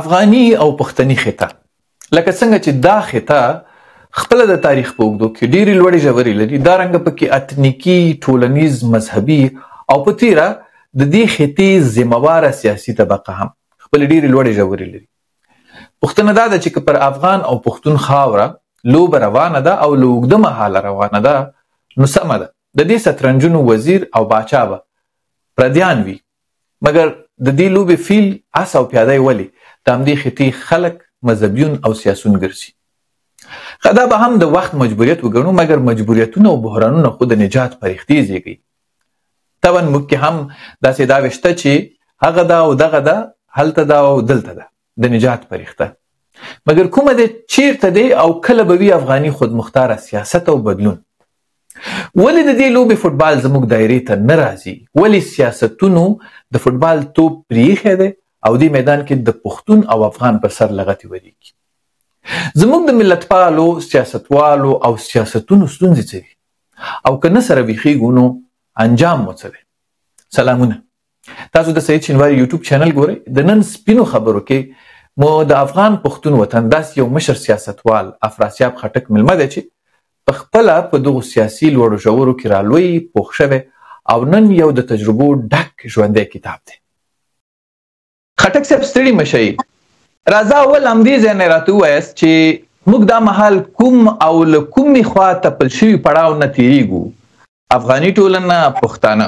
افغاني او پښتني خطه لکه څنګه چې دا خطه خپله د تاریخ په اوږدو کې ډېرې لوړې ژورې لري، دا رنګه پکې اتنیکي، ټولنیز، مذهبي او په تېره د دې خطې ذمهواره سیاسي طبقه هم خپلې ډېرې لوړې ژورې لري. پوښتنه دا ده چې که پر افغان او پښتون خاوره لوبه روانه ده او له اوږده مهاله روانه ده، نو سمه ده د دې سترنجونو وزیر او باچا به پردیان وي، مګر د دې لوبې فیل، اس او پیاده ولې د همدې خطې خلک، مذهبیون او سیاسون ګرځي؟ ښه، دا به هم د وخت مجبوریت وګڼو، مګر مجبوریتونه او بحرانونه خو د نجات پرښتې زیږوي. طبعا موږ کې هم داسې دعوې شته چې هغه ده او دغه ده، هلته ده او دلته ده د نجات پرښته، مګر کومه دی، چیرته دی او کله به وي افغاني خودمختاره سیاست او بدلون؟ ولې د دې لوبې فوټبال زموږ دایرې ته نه راځي؟ ولې سیاستونو د فوټبال توپ پرېښی دی او دې میدان کې د پښتون او افغان پر سر لغتې وریږي؟ زموږ د ملتپالو، سیاستوالو او سیاستونو ستونزې څه دي؟ او که نه سره ویښیږو نو انجام مو څه دی؟ سلامونه، تاسو د سعید شینواري یوټیوب چینل ګورئ. د نن سپینو خبرو کې مو د افغان پښتون وطن داسې یو مشر سیاستوال افراسیاب خټک مېلمه دی چې په خپله په دغو سیاسي لوړو ژورو کې رالوی، پوخ شوی او نن یو د تجربو ډک ژوندی کتاب دی. خټک صاحب ستړي مه شئ، راځه اول همدې ځای نه راته ووایاست چې موږ دا مهال کوم او له کومې خوا تپل شوي پړاو نه تېرېږو، افغاني ټولنه، پښتانه؟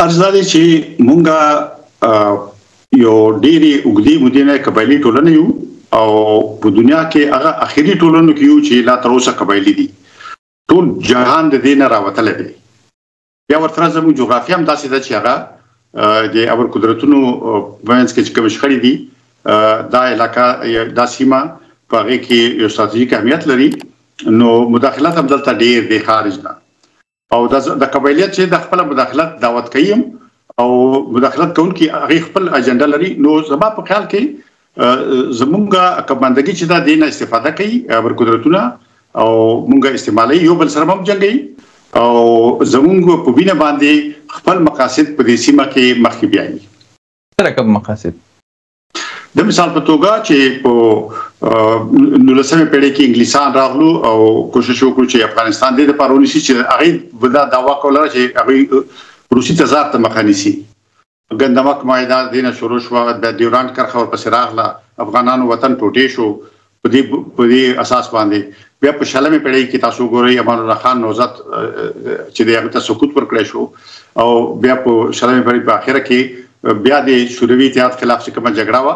عرض دا دی چې مونږ یو ډېرې اوږدې مودې نه قبایلي ټولنه یو او په دنیا کې هغه اخري ټولنو کې یو چې لا تر اوسه قبایلي دي. ټول جهان د دې نه راوتلی دی. بیا ورسره زموږ جغرافیه هم داسې ده چې هغه د ابر قدرتونو په منځ کې چې کومې شخړې دي، دا علاقه، دا سیمه په هغې کې یو ستراتیژیک اهمیت لري، نو مداخلت هم دلته ډېر دی خارج نه. او د قبایلیت چې د خپل مداخلت دعوت کوي او مداخلت کوونکي هغې خپل اجنډا لري. نو زما په خیال کې زمونږ کمندګي چې دا دې نه استفاده کوي ابر قدرتونه او مونږ استعمالوي، یو بل سره هم جنګوي او زمونږ په وینه باندې خپل مقاصد په دې سیمه کې مخکې بیایي. څه رقم مقاصد؟ د مثال په توګه چې په 19مې پېړۍ کې انګلیسان راغلو او کوشش وکړو چې افغانستان دې لپاره ونیسي چې هغې به دا دعوا کوله چې هغوی روسي تزار ته مخه نیسي. ګندمک معاهده دې نه شروع شوه، بیا ډیورنډ کرښه ورپسې راغله، افغانانو وطن ټوټې شو په دې اساس باندې. بیا په 20مې پېړۍ کې تاسو وګورئ امان الله خان نوزت چې د هغه ته سقوط ورکړی شو، او بیا په 20مې پېړۍ په اخره کې بیا د شوروي اتحاد خلاف چې کومه جګړه وه،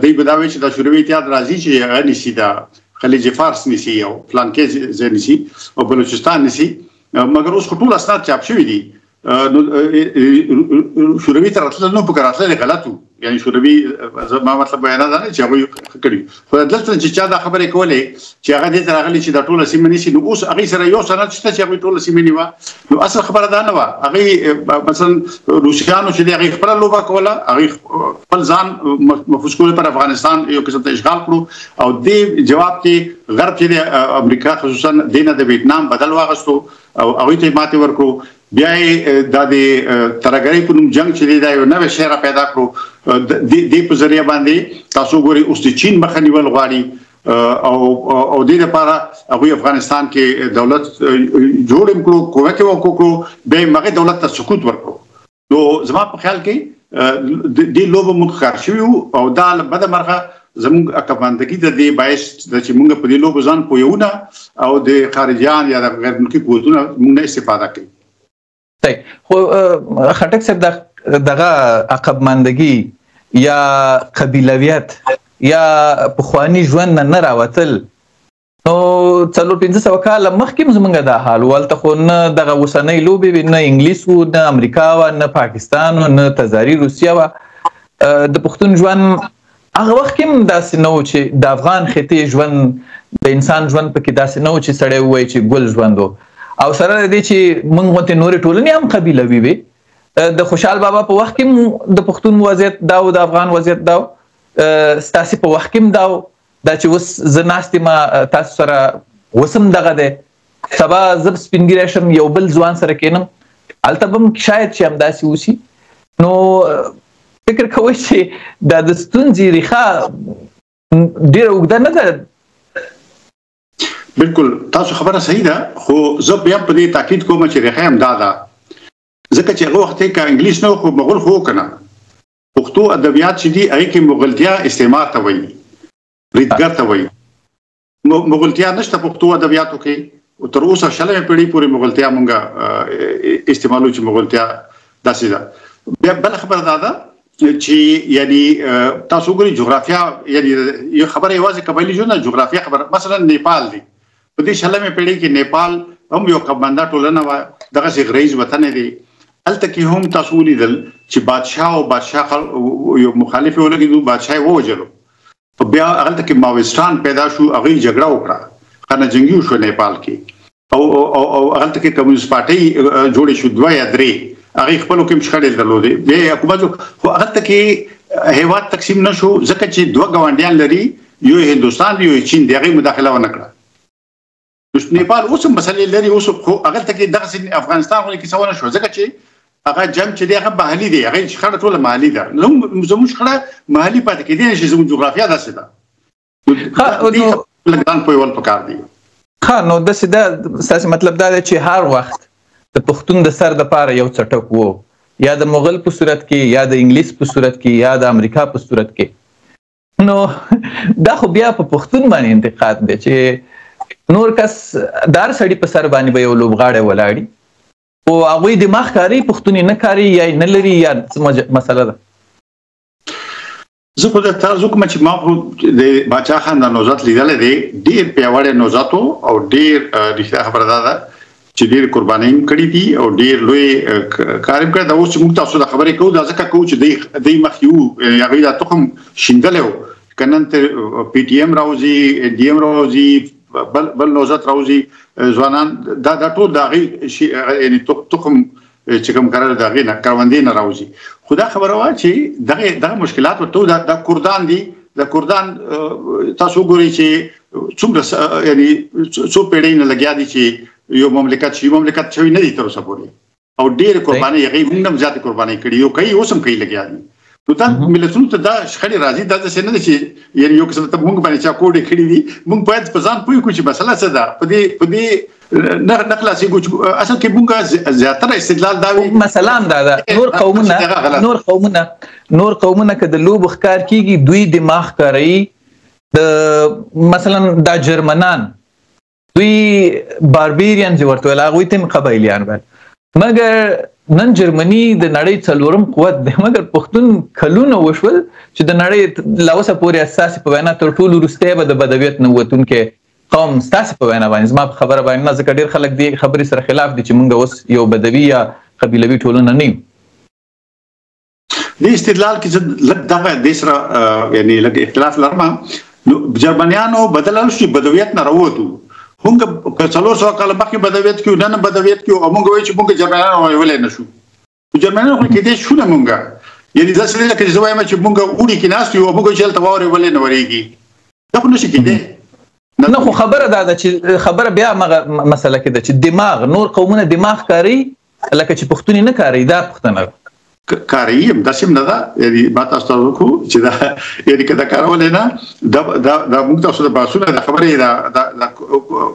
دوی به دا وایي چې دا شوروي اتحاد راځي چې هغه نیسي، دا خلیج فارس نیسي او فلانکې ځای نیسي او بلوچستان نیسي، مګر اوس خو ټول اسناد چاپ شوي دي. نو شوروي ته راتلل نو پکې راتلل غلط وو، یعنی شوروي زما مطلب بیان دا نه چې هغوی ښه کړي، خو دلته چې چا دا خبرې کولې چې هغه دې ته راغلي چې دا ټوله سیمه نیسي، نو اوس هغې سره یو سند شته چې هغوی ټوله سیمه نیوه. نو اصل خبره دا نه وه، هغې مثلا روسیانو چې دی هغې خپله لوبه کوله، هغې خپل ځان محفوظ کولو پر افغانستان یو قسم ته اشغال کړو، او دې جواب کې غرب چې دی امریکا خصوصا دې نه د ویتنام بدل واغستو او هغوی ته یې ماتې ورکړو. بیا یې دا د ترهګرۍ په نوم جنګ چې دی دا یو نوی شی را پیدا کړو. دې په ذریعه باندې تاسو ګورئ اوس د چین مخه نیول غواړي، او دې لپاره هغوی افغانستان کې دولت جوړ هم کړو، کومک یې وکړو، بیا یې هغې دولت ته سقوط ورکړو. نو زما په خیال کې دې لوبه موږ ښکار شوي وو، او دا له بده مرغه زموږ عقبمندګي د دې باعث ده چې موږ په دې لوبو ځان پوهوو نه، او د خارجیان یا د غیر ملکي قوتونه موږ نه استفاده کوي. صحیح. خو خټک صاحب دغه عقبمندګي یا قبیلویت یا پخواني ژوند نه راوتل، نو 400-500 کاله مخکې هم زمونږ دا حال و. هلته خو نه دغه اوسنۍ لوبې وې، نه انګلیس و، نه امریکا وه، نه پاکستان و، نه تزاري روسیه وه. د پښتون ژوند هغه وخت کې هم داسې نه و چې د افغان خطې ژوند، د انسان ژوند پکې داسې نه و چې سړی ووایي چې ګل ژوند و. او سره له دې چې موږ غوندې نورې ټولنې هم قبیلوي وې، د خوشحال بابا په وخت کې هم د پښتون وضعیت دا و، د افغان وضعیت دا و، ستاسې په وخت کې هم دا و. دا چې اوس زه ناست یم تاسو سره، اوس هم دغه دی، سبا زه سپین ږیری شم یو بل ځوان سره کښېنم، هلته به هم شاید چې همداسې اوسي. نو فکر کوئ چې دا د ستونزې ریښه ډیره اوږده نه ده؟ بالکل تاسو خبره صحیح ده، خو زه بیا په دې تاکید کوم چې ریښه هم دا ده، ځکه چې هغه وخت کې انګلیس نه خو مغول خو کنه، پښتو ادبیات چې دي هغه کې مغلتیا استعمار ته وایي، بریدګر ته وایي. مغلتیا نشته پښتو ادبیاتو کې، تر اوسه شلمې پېړۍ پورې مغلتیا مونږه استعمالو چې مغلتیا داسې ده. بیا بله خبره دا ده چې یعنی تاسو وګورئ جغرافیا، یعنی یو خبره یوازې قبایلي ژوند نه، جغرافیا خبره. مثلا نیپال دی، په دې شلمې پېړۍ کې نیپال هم یو قبنده ټولنه وه، دغسې غریز وطن دی. هلته کې هم تاسو ولیدل چې بادشاه او بادشاه یو مخالف یې ولګېدو، بادشاه یې ووژلو. بیا هلته کې ماویسټان پیدا شو، هغوی جګړه وکړه، خانه جنګي وشو نیپال کې، او او او هلته کې کمونیست پارټۍ جوړې شو، دوه یا درې، هغې خپلو کې هم شخړې درلودې. بیا یې حکومت جوړ، خو هلته کې هېواد تقسیم نه شو، ځکه چې دوه ګاونډیان لري، یو یې هندوستان دی، یو یې چین دی، هغې مداخله ونه کړه. نیپال اوس هم مسلې لري اوس، خو هغلته کې دغسې افغانستان غوندې کیسه ونه شوه، ځکه چې هغه جنګ چې دی هغه محلي دی، هغه شخړه ټوله محلي ده. زموږ شخړه محلي پاتې کېدای نه شي، زموږ جغرافیا داسې ده. لږ ځان پوهول پکار دی. ښه، نو داسې ده، ستاسې مطلب دا دی چې هر وخت د پښتون د سر دپاره یو څټک وو، یا د مغل په صورت کې، یا د انګلیس په صورت کې، یا د امریکا په صورت کې، نو دا خو بیا په پښتون باندې انتقاد دی چې نور کس دار سړي په سر باندې به یو لوبغاړی ولاړي، خو هغوی دماغ کاري، پښتون یې نه کاري، یا یې نه لري، یا څه مسله ده؟ زه خو درته عرض وکړم چې ما خو د باچا خان د نوزاد لیدلی دی، ډېر پیاوړی نوزاد و، او ډېر رښتیا خبره دا ده چې ډېر قربانۍ هم کړې دي او ډېر لوی کار هم کړی. دا اوس چې موږ تاسو د خبرې کوو، دا ځکه کوو چې دی مخکې وو، هغوی دا تخم شیندلی و، که نن تر پي ټي ایم راوځي، ان ډي ایم راوځي، بل نوزاد راوځي، ځوانان دا ټول د هغې یعنې تخم چې کوم کرل د هغې نه کروندې نه راوځي. خو دا خبره وه چې دغه مشکلات ورته وو. دا کردان دي، دا کردان تاسو وګورئ چې څومره یعنې څو پېړۍ نه لګیا دي چې یو مملکت شي، مملکت شوی نه دی تر اوسه پورې، او ډېرې قربانۍ هغې موږ هم زیاتې قربانۍ کړي، یو کوي اوس هم کوي لګیا دي. نو دا ملتونو ته دا شخړې راځي، دا داسې نه ده چې یعنې یو قسم ته موږ باندې چا کوډې کړې دي. موږ باید په ځان پوه کړو چې مسله څه ده، په دې نه خلاصېږو چې اصل کې موږ زیاتره استدلال دا وي. مسله هم دا ده، نور قومونه که د لوبو ښکار کېږي، دوی دماغ کاروي. د مثلا دا جرمنان، دوی باربیرینز یې ورته ویل، هغوی ته هم قبایلیان ویل، مګر نن جرمني د نړۍ څلورم قوت دی، مګر پښتون کلونه وشول چې د نړۍ لا اوسه پورې ستاسې په وینا تر ټولو وروستی به د بدویت نه وتونکی قوم ستاسې په وینا باندې، زما په خبره باندې نه، ځکه ډېر خلک دې خبرې سره خلاف دي چې موږ اوس یو بدوي یا قبیلوي ټولنه نه یو. دې استدلال کې زه لږ دغه دې سره یعنې لږ اختلاف لرم. نو جرمنیانو بدله شو چې بدویت نه راووتو، موږ که 400 کاله مخکې بدویت کې وو، نن هم بدویت کې وو، او موږ وایو چې موږ جرمنیانو ویلی نه شو. جرمنیانو خو کېدای شو نه موږ، یعنې داسې دی لکه چې زه وایم چې موږ اوړي کې ناست یو او موږ چې هلته واورې ولې نه ورېږي، دا خو نه شي کېدای. نه، خو خبره دا ده چې خبره بیا همغه مسله کې ده چې دماغ، نور قومونه دماغ کاروي لکه چې پښتون یې نه کاروي، دا پوښتنه ده. کاروي هم داسې هم نه ده، یعنې ما تاسو ته وکړو چې دا یعنې که دا کارولې نه، دا موږ تاسو د بحثونه د خبرې دا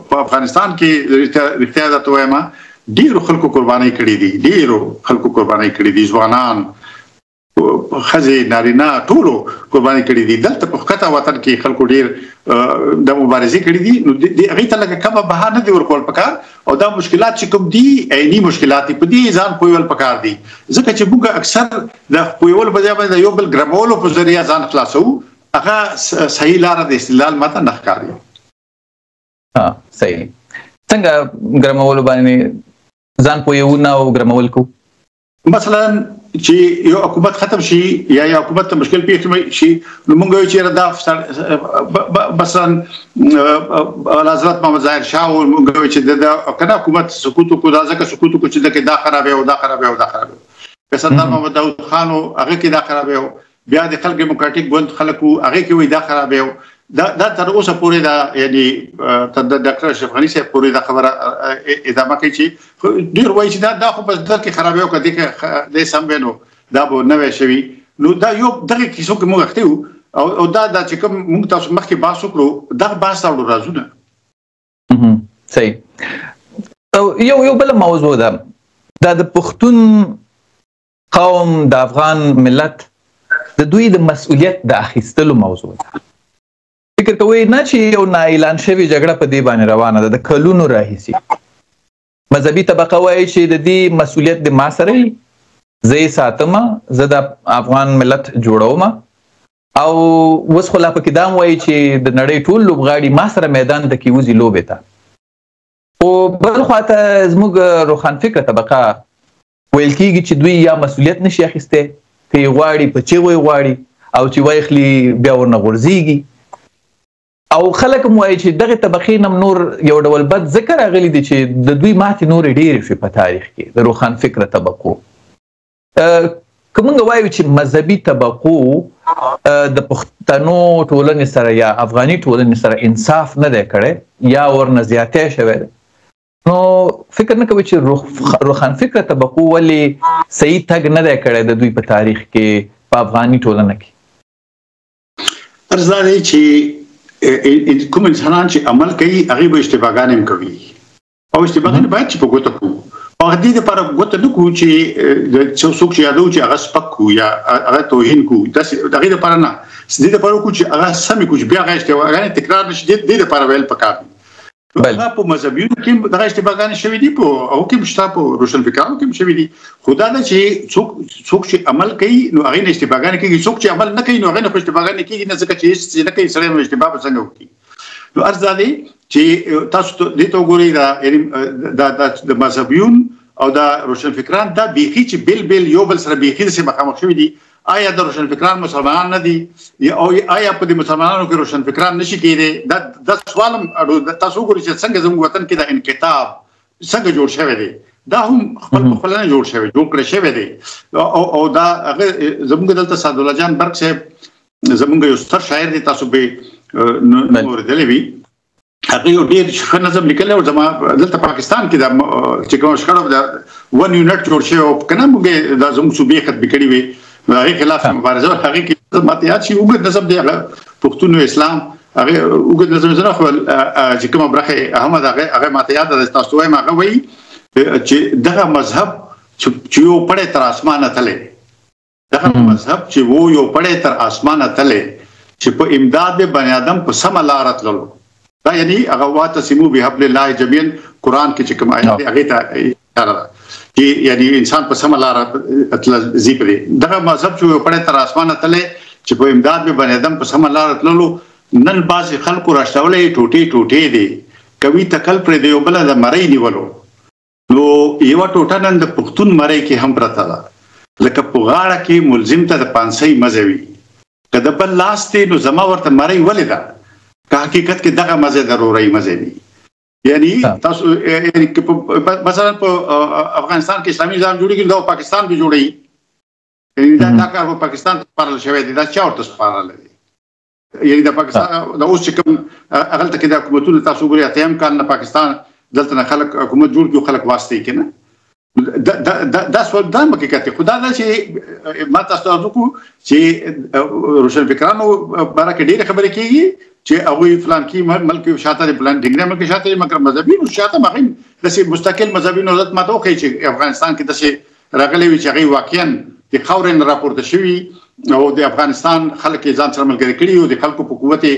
په افغانستان کې رښتیا درته وایم، ډېرو خلکو قربانۍ کړې دي، ډېرو خلکو قربانۍ کړې دي، ځوانان، ښځې، نارینه، ټولو قربانۍ کړې دي. دلته په ښکته وطن کې خلکو ډېر د مبارزې کړې دي، نو هغې ته لږه کمه بها نه دی ورکول پکار. او دا مشکلات چې کوم دي، عیني مشکلات دي، په دې ځان پوهول پکار دي، ځکه چې موږ اکثر د پوهولو په ځای باندې د یو بل ګرمولو په ذریعه ځان خلاصوو، هغه صحیح لاره د استدلال ماته نه ښکاري. صحیح. څنګه ګرمولو باندې ځان پوهوو نه او ګرمول کوو؟ مثلا چې یو حکومت ختم شي یا یو حکومت ته مشکل پیښ شي، نو موږ وایو چې یاره دا مثلا حضرت محمد ظاهر شاه و، موږ وایو چې د که نه حکومت سقوط وکړو، دا ځکه سقوط وکړو چې دکې دا خرابې او دا خرابې او دا خرابې. که سردار محمد داود خان و، هغه کې دا خرابې و، بیا د خلک ډیموکراټیک ګوند خلک وو، هغې کې وایي دا خرابې و. دا تر اوسه پورې دا یعنی تر د ډاکټر اشرف غني صاحب پورې دا خبره ادامه کوي چې ډېر وایي چې دا خو بس دلته کې خرابې وکړه، دې کې دې سم وی نو دا به نه وی شوي. نو دا یو دغه کیسو کې موږ اخته یو، او دا دا چې کوم موږ تاسو مخکې بحث وکړو، دغه بحث راوړو رازونه. صحیح. او یو بل موضوع ده، دا د پښتون قوم، د افغان ملت د دوی د مسؤلیت د اخیستلو موضوع ده. فکر کوئ نه چې یو نااعلان شوې جګړه په دې باندې روانه ده د کلونو راهیسې؟ مذهبي طبقه وایي چې د دې مسؤلیت د ما سره وي، زه یې ساتم، زه د افغان ملت جوړوم، او اوس خو لا پکې دا هم وایي چې د نړۍ ټول لوبغاړي ما سره میدان ته کېوځي لوبې ته. خو بل خوا ته زموږ روښانفکره طبقه ویل کېږي چې دوی یا مسؤلیت نشي اخیستی، که یې غواړي په چیغو یې غواړي، او چې وایخلي بیا ورنه غورځېږي. او خلک هم وایي چې دغې طبقې نه هم نور یو ډول بد ځکه راغلي دي چې د دوی ماتې نورې ډېرې شوې په تاریخ کې د روښانفکره طبقو. که موږ وایو چې مذهبي طبقو د پښتنو ټولنې سره یا افغاني ټولنې سره انصاف نه دی کړی یا ورنه زیاتی شوی دی، نو فکر نه کوي چې روښانفکره طبقو ولې صحیح تګ نه دی کړی د دوی په تاریخ کې په افغاني ټولنه کې؟ عرض دا دی چې کوم انسانان چې عمل کوي هغوی به اشتباهګانې هم کوي، او اشتباهګانې باید چې په ګوته کړو. او دې لپاره ګوته نه کړو چې څوک چې یادوو چې هغه سپک کړو یا هغه توهین کړو، داسې د هغې لپاره نه، دې لپاره وکړو چې هغه سمې کړو چې بیا هغه اشتباهګانې تکرار نه شي. دې لپاره ویل پکار دي. هغه په مذهبیونو کې دغه اشتباهګانې شوې دي، په هغو کې هم شته، په روشنفکرانو کې هم شوې دي. خو دا ده چې څوک چې عمل کوي نو هغې نه اشتباهګانې کېږي، څوک چې عمل نه کوي نو هغې نه خو اشتباهګانې کېږي نه، ځکه چې هېڅ څه نه کوي سړی نو اشتباه به څنګه وکړي. نو عرض دا دی چې تاسو دې ته وګورئ، دا یعنی دا د مذهبیون او دا روشنفکران دا بیخي چې بېل بېل یو بل سره بیخي داسې مخامخ شوي دي. آیا د روشنفکران مسلمانان نه دي، او آیا په دې مسلمانانو کې روشنفکران نشي کېدی؟ دا سوال هم تاسو وګورئ چې څنګه زموږ وطن کې دا انقطاب څنګه جوړ شوی دی، دا هم خپل په خپله نه جوړ شوی، جوړ کړی شوی دی. او دا هغه زموږ دلته سعدالله جان برق صاحب زموږ یو ستر شاعر دی، تاسو به نوم اورېدلی وي، هغه یو ډېر ښه نظم لیکلی او زما دلته پاکستان کې دا چې کومه شخړه ده ون یونټ جوړ شوی او که نه موږ دا زموږ صوبې ختمې کړې وې، هغې خلاف مبارزه وه. هغې کې ما ته یاد شي اوږد نظم دی، هغه پښتون او اسلام، هغې اوږد نظم زه نه خو چې کومه برخه یې اهمه ده هغه ما ته یاد ده، تاسو ته وایم. هغه وایي چې دغه مذهب چې یو پړی تر اسمانه تللی، دغه مذهب چې و یو پړی تر اسمانه تللی چې په امداد به بني آدم په سمه لاره تللو، دا یعنی هغه واعتصموا بحبل الله جميعا قرآن کې چې کوم آیت دی هغې ته اشاره ده چې یعنی انسان په سمه لاره ځي. پرې دغه مذهب چې یو پړی تر اسمانه تللی چې په امداد به بني آدم په سمه لاره تللو، نن بعضې خلکو راشتولی ټوټې ټوټې دی، کوي تکل پرې د یو بله د مرۍ نیولو. نو یوه ټوټه نن د پښتون مرۍ کې هم پرته ده، لکه په غاړه کې ملزم ته د پانسۍ مزه وي، که د بل لاس دی نو زما ورته مرۍ ولې ده، که حقیقت کې دغه مزه د رورۍ مزه وي. یعنی تاسو یعنی مثلا په افغانستان کې اسلامي نظام جوړیږي، دا پاکستان به جوړوي، یعنی دا کار په پاکستان ته سپارل شوی دی، دا چا ورته سپارلی دی؟ یعنی د پاکستان د اوس چې کوم هغلته کې د حکومتونه تاسو وګورئ، اتیم کال نه پاکستان دلته نه خلک حکومت جوړ کړي، خلک واسطې که نه، دا سوال دا حقیقت دی. خو دا ده چې ما تاسو ته عرض وکړو چې روشنفکرانو باره کې ډېرې خبرې کېږي چې هغوی فلان کې ملک شاته دی، فلان ډینګری ملک شاته دی، مګر مذهبي نو شاته هم هغوی داسې مستقل مذهبي نهضت ما ته وښیي چې افغانستان کې داسې راغلی وي چې هغوی واقعا د خاورې نه راپورته شوي او د افغانستان خلک یې ځان سره ملګري کړي او د خلکو په قوت یې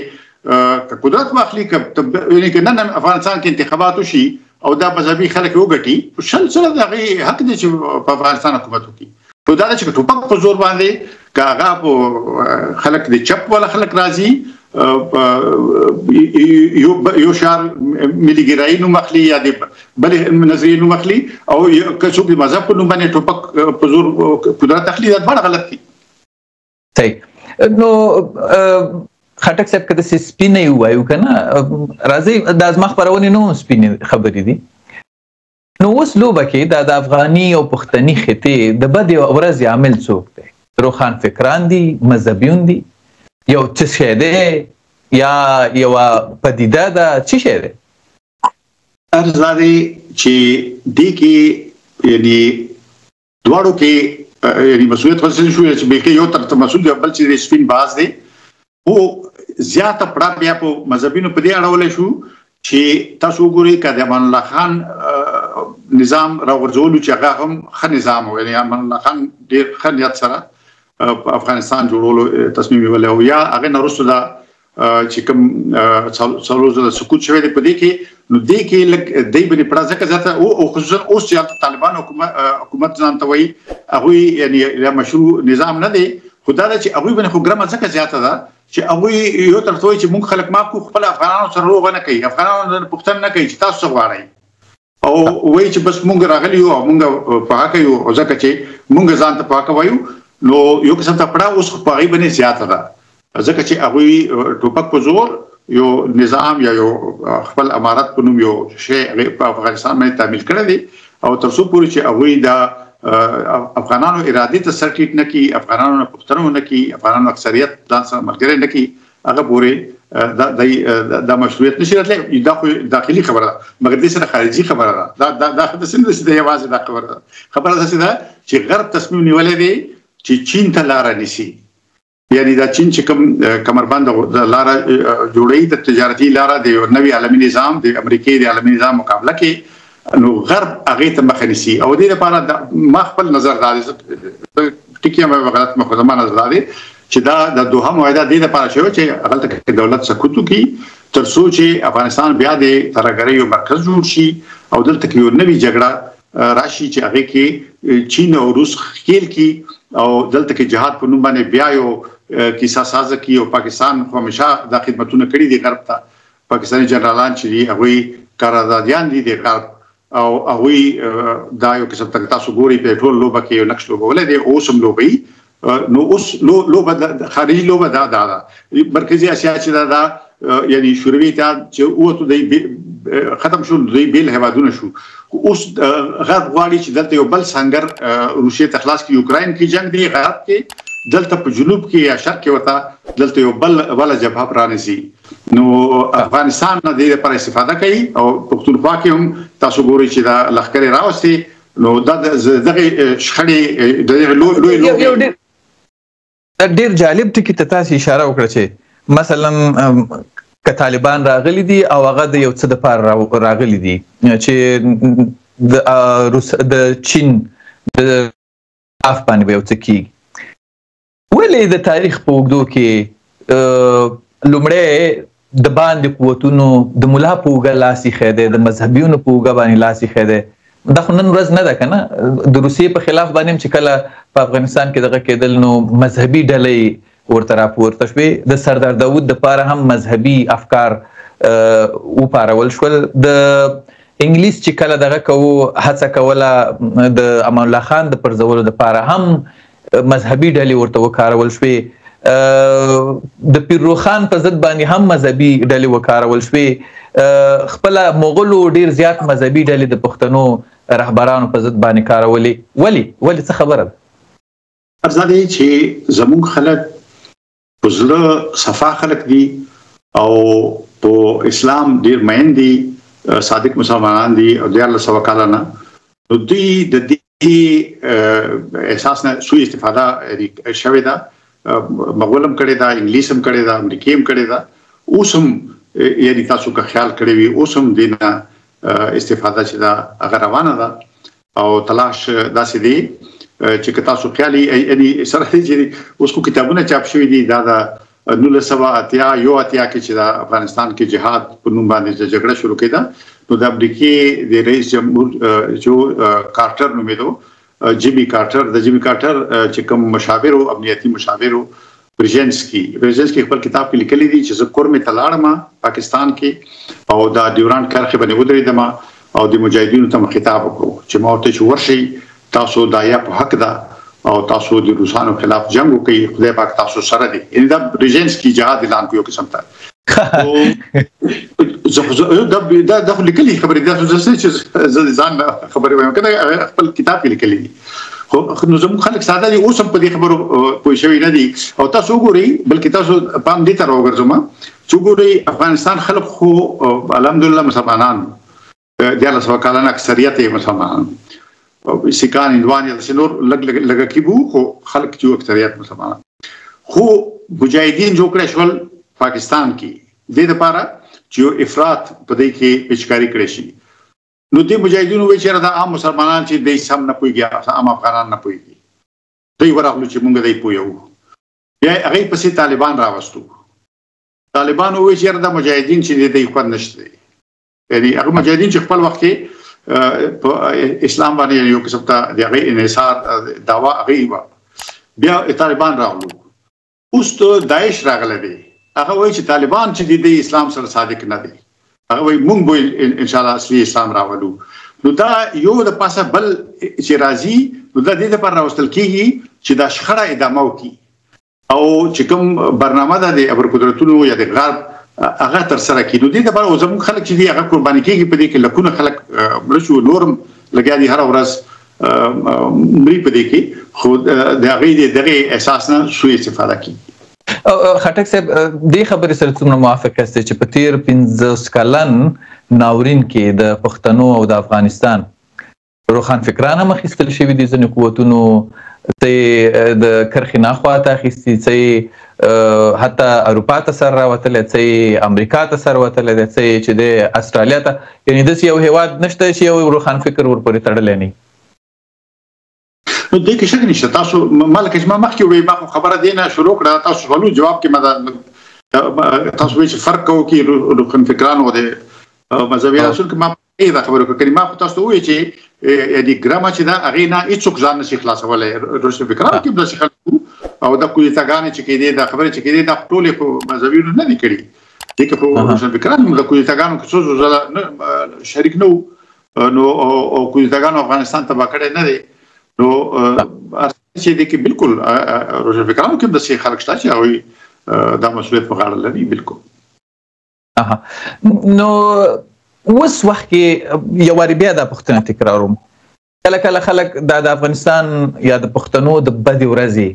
که قدرت واخلي، که یعنې که نن افغانستان کې انتخابات وشي او دا مذهبي خلک یې وګټي، شل سره د هغې حق دی چې په افغانستان حکومت وکړي. نو دا ده چې ټوپک په زور باندې که هغه په خلک د چپ والا خلک راځي، یو شعار ملي ګرایي نوم اخلي یا د بلې نظریې نوم اخلي، او که څوک د مذهب په نوم باندې ټوپک په زور قدرت اخلي، دا دواړه غلط دي. صحیح. نو خټک صاحب که داسې سپینې ووایو که نه، راځئ دا زما خپرونې نه هم سپینې خبرې دي. نو اوس لوبه کې دا د افغاني او پښتني خطې د بدې ورځې عامل څوک دی؟ روښان فکران دي، مذهبیون دي، یو څه شی دی یا یوه پدیده ده، څه شی دی؟ عرض دا دی چې دې کې یعنی دواړو کې یعنی مسؤلیت خو شو چې بالکل یو طرف ته مسؤل دی، بل چې سپین باز دی. خو زیاته پړه بیا په مذهبینو په دې اړه ولې شو چې تاسو وګورئ که د امان الله خان نظام راغورځولو چې هغه هم ښه نظام و، یعنی امان الله خان ډېر ښه نیت سره په افغانستان جوړولو تصمیم نیولی او یا هغې نه وروسته دا چې کوم څلور ځله سقوط شوی دی په دې کې، نو دې کې لږ دی باندې پړه ځکه زیاته او خصوصا اوس چې هلته طالبان حکومت ځان ته وایي، هغوی یعنی یا مشروع نظام نه دی، خو دا ده چې هغوی باندې خو ګرمه ځکه زیاته ده چې هغوی یو طرف ته وایي چې موږ خلک معاف کړو، خپل افغانانو سره روغه نه کوي، افغانانو نه پوښتنه نه کوي چې تاسو څه غواړئ، او وایي چې بس موږ راغلي یو او موږ په حقه یو، او ځکه چې موږ ځان ته په حقه وایو، نو یو قسم ته پړه اوس په هغوی باندې زیاته ده، ځکه چې هغوی ټوپک په زور یو نظام یا یو خپل امارت په نوم یو شی په افغانستان باندې تعمیل کړی دی، او تر څو پورې چې هغوی د افغانانو ارادې ته سر ټیټ نه کړي، افغانانو نه پوښتنه ونه کړي، افغانانو اکثریت ځان سره ملګری نه کړي، هغه پورې دا مشروعیت نشي راتلی. دا خو داخلي خبره ده، مګر دې سره خارجي خبره ده. دا دا دا داسې نه ده چې یوازې دا خبره ده، خبره داسې ده چې غرب تصمیم نیولی دی چې چین ته لاره نیسي، یعنی دا چین چې کوم کمربند د لاره جوړوي، د تجارتي لاره د یو نوي عالمي نظام، د امریکې د عالمي نظام مقابله کې، نو غرب هغې ته مخه نیسي. او دې لپاره ما خپل نظر دا دی، ټکی مې غلط مخه، زما نظر دا دی چې دا د دوحه معاهده دې لپاره شوې چې هغلته کې دولت سکوت وکړي تر څو چې افغانستان بیا د ترهګرۍ یو مرکز جوړ شي او دلته کې یو نوې جګړه راشي چې هغې کې چین او روس ښکېل کړي او دلته کې جهاد په نوم باندې بیا یو کیسه سازه کړي. او پاکستان خو همیشه دا خدمتونه کړي دي غرب ته، پاکستاني جنرالان چې دي هغوی قراردادیان دي د غرب، او هغوی دا یو قسم ته تاسو ګورئ په ټول لوبه کې یو نقش لوبولی دی، اوس هم لوبوي. نو اوس لوبه خارجي لوبه دا دا ده. مرکزي اسیا چې دا دا یعنی شوروي اتحاد چې ووتو دی ختم شو، دوی بېل هېوادونه شو. اوس غرب غواړي چې دلته یو بل سنګر روسیې ته خلاص کړي. یوکراین کې جنګ دی غرب کې، دلته په جنوب کې یا شرق کې ورته دلته یو بل بله جبهه پرانیزي. نو افغانستان نه دې لپاره استفاده کوي، او پښتونخوا کې هم تاسو ګورئ چې دا لښکرې راوستي. نو دا دغې شخړې دغې لوی لوبې. دا ډېر جالب ټکي ته تاسو اشاره وکړه چې مثلا که طالبان راغلي دي او هغه د یو څه دپاره راغلي دي چې د روس د چین د اف باندې به یو څه کېږي، ولې د تاریخ په اوږدو کې لومړی د باندې قوتونو د ملا په اوږه لاس ایښی دی، د مذهبیونو په اوږه باندې لاس ایښی دی؟ دا خو نن ورځ نه ده که نه، د روسیې په خلاف باندې هم چې کله په افغانستان کې دغه کېدل نو مذهبي ډلې ورته راپورته شوې، د سردار داود دپاره هم مذهبي افکار وپارول شول. د انګلیس چې کله دغه کوو هڅه کوله د امان الله خان د پرځولو دپاره هم مذهبي ډلې ورته وکارول شوې، د پیر روښان په ضد باندې هم مذهبي ډلې وکارول شوې، خپله مغولو ډیر زیات مذهبي ډلې د پښتنو رهبرانو په ضد باندې کارولې. ولې ولې څه خبره ده؟ فرض دا دی چې زموږ خلک په زړه صفا خلک دي او په اسلام ډیر مین دي، صادق مسلمانان دي، او 1300 کاله نه نو دوی د دې احساس نه سوء استفاده شوې ده. مغول هم کړې ده، انګلیس هم کړې ده، امریکې هم کړې ده، اوس هم یعنی تاسو که خیال کړی وي اوس هم دې نه استفاده چې ده هغه روانه ده، او تلاش داسې دی چې که تاسو خیال یعنی سره دې چې اوس خو کتابونه چاپ شوي دي، دا د 1981 کې چې د افغانستان کې جهاد په نوم باندې جګړه شروع کېده، نو د امریکې د رئیس جمهور جو کارټر نومېدو، جیمي کارټر، د جیمي کارټر چې کوم مشاور و، امنیتي مشاور و، برژنسکي خپل کتاب کې لیکلي دي چې زه کورمې ته لاړم پاکستان کې او د ډیورانډ کرښې باندې ودرېدم او د مجاهدینو ته مې خطاب وکړو چې ما ورته چې ورشئ تاسو دا یا په حق ده او تاسو د روسانو خلاف جنگ وکړئ، خدای پاک تاسو سره دی. یعنی دا برژنسکي جهاد اعلان کړو یو قسم ته. دا دا خو لیکلي خبرې دي، زه چې زه ځان خبرې وایم که نه خپل کتاب کې لیکلي دي. خو نو زموږ خلک ساده دي، اوس هم په دې خبرو پوه شوي نه دي. او تاسو وګورئ، بلکې تاسو پام دې ته راوګرځوم چې وګورئ افغانستان خلک خو الحمدلله مسلمانان، 1300 کاله نه اکثریت یې مسلمانان. سیکان، هندوان یا داسې نور لږ لږکي وو، خو خلک چې اکثریت مسلمانان. خو مجاهدین جوړ کړی شول پاکستان کې دې لپاره چې یو افراط په دې کې پیچکاري کړی شي. نو دې مجاهدینو وایي چې دا عام مسلمانان چې دوی سم نه پوهېږي، عام افغانان نه پوهېږي، دوی ورغلو چې مونږ دی پوهوو. بیا هغې پسې طالبان راوستو. طالبان وایي چې دا مجاهدین چې دوی خوند نشته، یعنی هغه مجاهدین چې خپل وخت کې په اسلام باندې یو قسم ته د هغې انحصار دعوا هغې وه. بیا طالبان راغلو. اوس ته داعش راغلی دی، هغه وایي چې طالبان چې دي د اسلام سره صادق نه دي، هغه وایي مونږ به ان شاء الله اصلي اسلام راولو. نو دا یو د پاسه بل چې راځي، نو دا دې لپاره راوستل کېږي چې دا شخړه ادامه وکړي او چې کوم برنامه ده د ابرقدرتونو یا د غرب هغه تر سره کړي. نو دې لپاره او زموږ خلک چې دي هغه قرباني کېږي په دې کې، لکونه خلک مړه شو، نور هم لګیا دي هره ورځ مري په دې کې، خو د هغې د دغې احساس نه سوء استفاده کېږي. خټک صاحب، دې خبرې سره څومره موافق یاست چې په تیر 50 کلن ناورین کې د پښتنو او د افغانستان روښانفکران هم اخیستل شوي دي، ځینې قوتونو څه یې د کرښې ناخوا ته اخیستي، څه یې حتی اروپا ته سر راوتلی، څه یې امریکا ته سر وتلی دی، څه یې چې دی اسټرالیا ته، یعنې داسې یو هېواد نشته چې یو روښانفکر ورپورې تړلی نه وي. نو دې کې شک نشته. تاسو ما لکه چې ما مخکې وویل، ما خو خبره دې نه شروع کړه، تاسو سوالو جواب کې ما تاسو وایي چې فرق کوو کې روښانفکران او د مذهبي رسول کې ما دا خبره وکړه. ما خو تاسو ته وویل چې یعنی ګرامه چې ده هغې نه هېڅوک ځان نه شي خلاصولی. روښانفکرانو کې هم داسې خلک وو او دا کودتاګانې چې کېدې، دا خبرې چې کېدې، دا ټولې خو مذهبیونو نه دي کړي. دې کې خو روښانفکران هم د کودتاګانو کې څو څو ځله شریک نه وو، نو او کودتاګانو افغانستان تباه کړی نه دی. نو چې دې کې بالکل روښانفکرانو کې هم داسې خلک شته چې هغوی دا مسؤلیت په غاړه لري. بالکل. نو اوس وخت کې یو وارې بیا دا پوښتنه تکراروم، کله کله خلک دا د افغانستان یا د پښتنو د بدې ورځې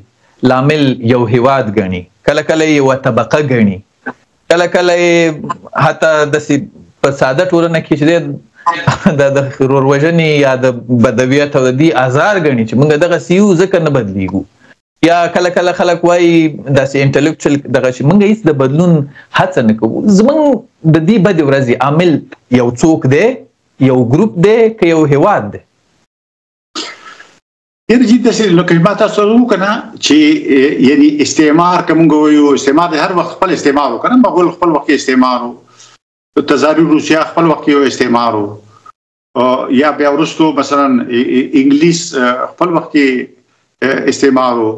لامل یو هیواد ګڼي، کله کله یې یوه طبقه ګڼي، کله کله یې حتی داسې په ساده ټولنه کې چې دی د وروژنې یا د بدویت او د دې ازار ګڼي چې موږ دغسې یو ځکه نه بدلیږو. یا کله کله خلک وایي داسې انټلیکچوال دغه چې موږ هیڅ د بدلون هڅه نه کوو. زموږ د دې بدې ورځې عامل یو څوک دی، یو ګروپ دی که یو هیواد دی؟ ډېر جدي داسې لکه ما تاسو ته وویل که نه چې یعنی استعمار که موږ وایو، استعمار د هر وخت خپل استعمار و که نه، مغول خپل وخت کې استعمار و، تزاري روسیا خپل وخت کې یو استعمار و، یا بیا وروسته مثلا انګلیس خپل وخت کې استعمار و،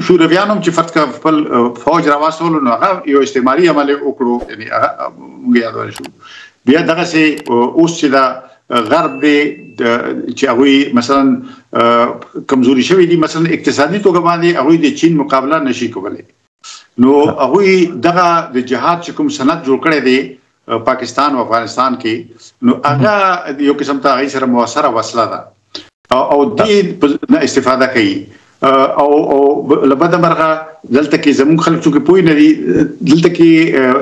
شورویان هم چې فرض کړه خپل فوج راواستولو نو هغه یو استعماري عمل یې وکړو، یعنی هغه موږ یادولی شو. بیا دغسې اوس چې دا غرب دی چې هغوی مثلا کمزوري شوي دي، مثلا اقتصادي توګه باندې هغوی د چین مقابله نشي کولی، نو هغوی دغه د جهاد چې کوم سند جوړ کړی دی پاکستان او افغانستان کې، نو هغه یو قسم ته هغې سره موثره وسله ده او دې نه استفاده کوي. او له بده مرغه دلته کې زموږ خلک څوک پوه نه دي. دلته کې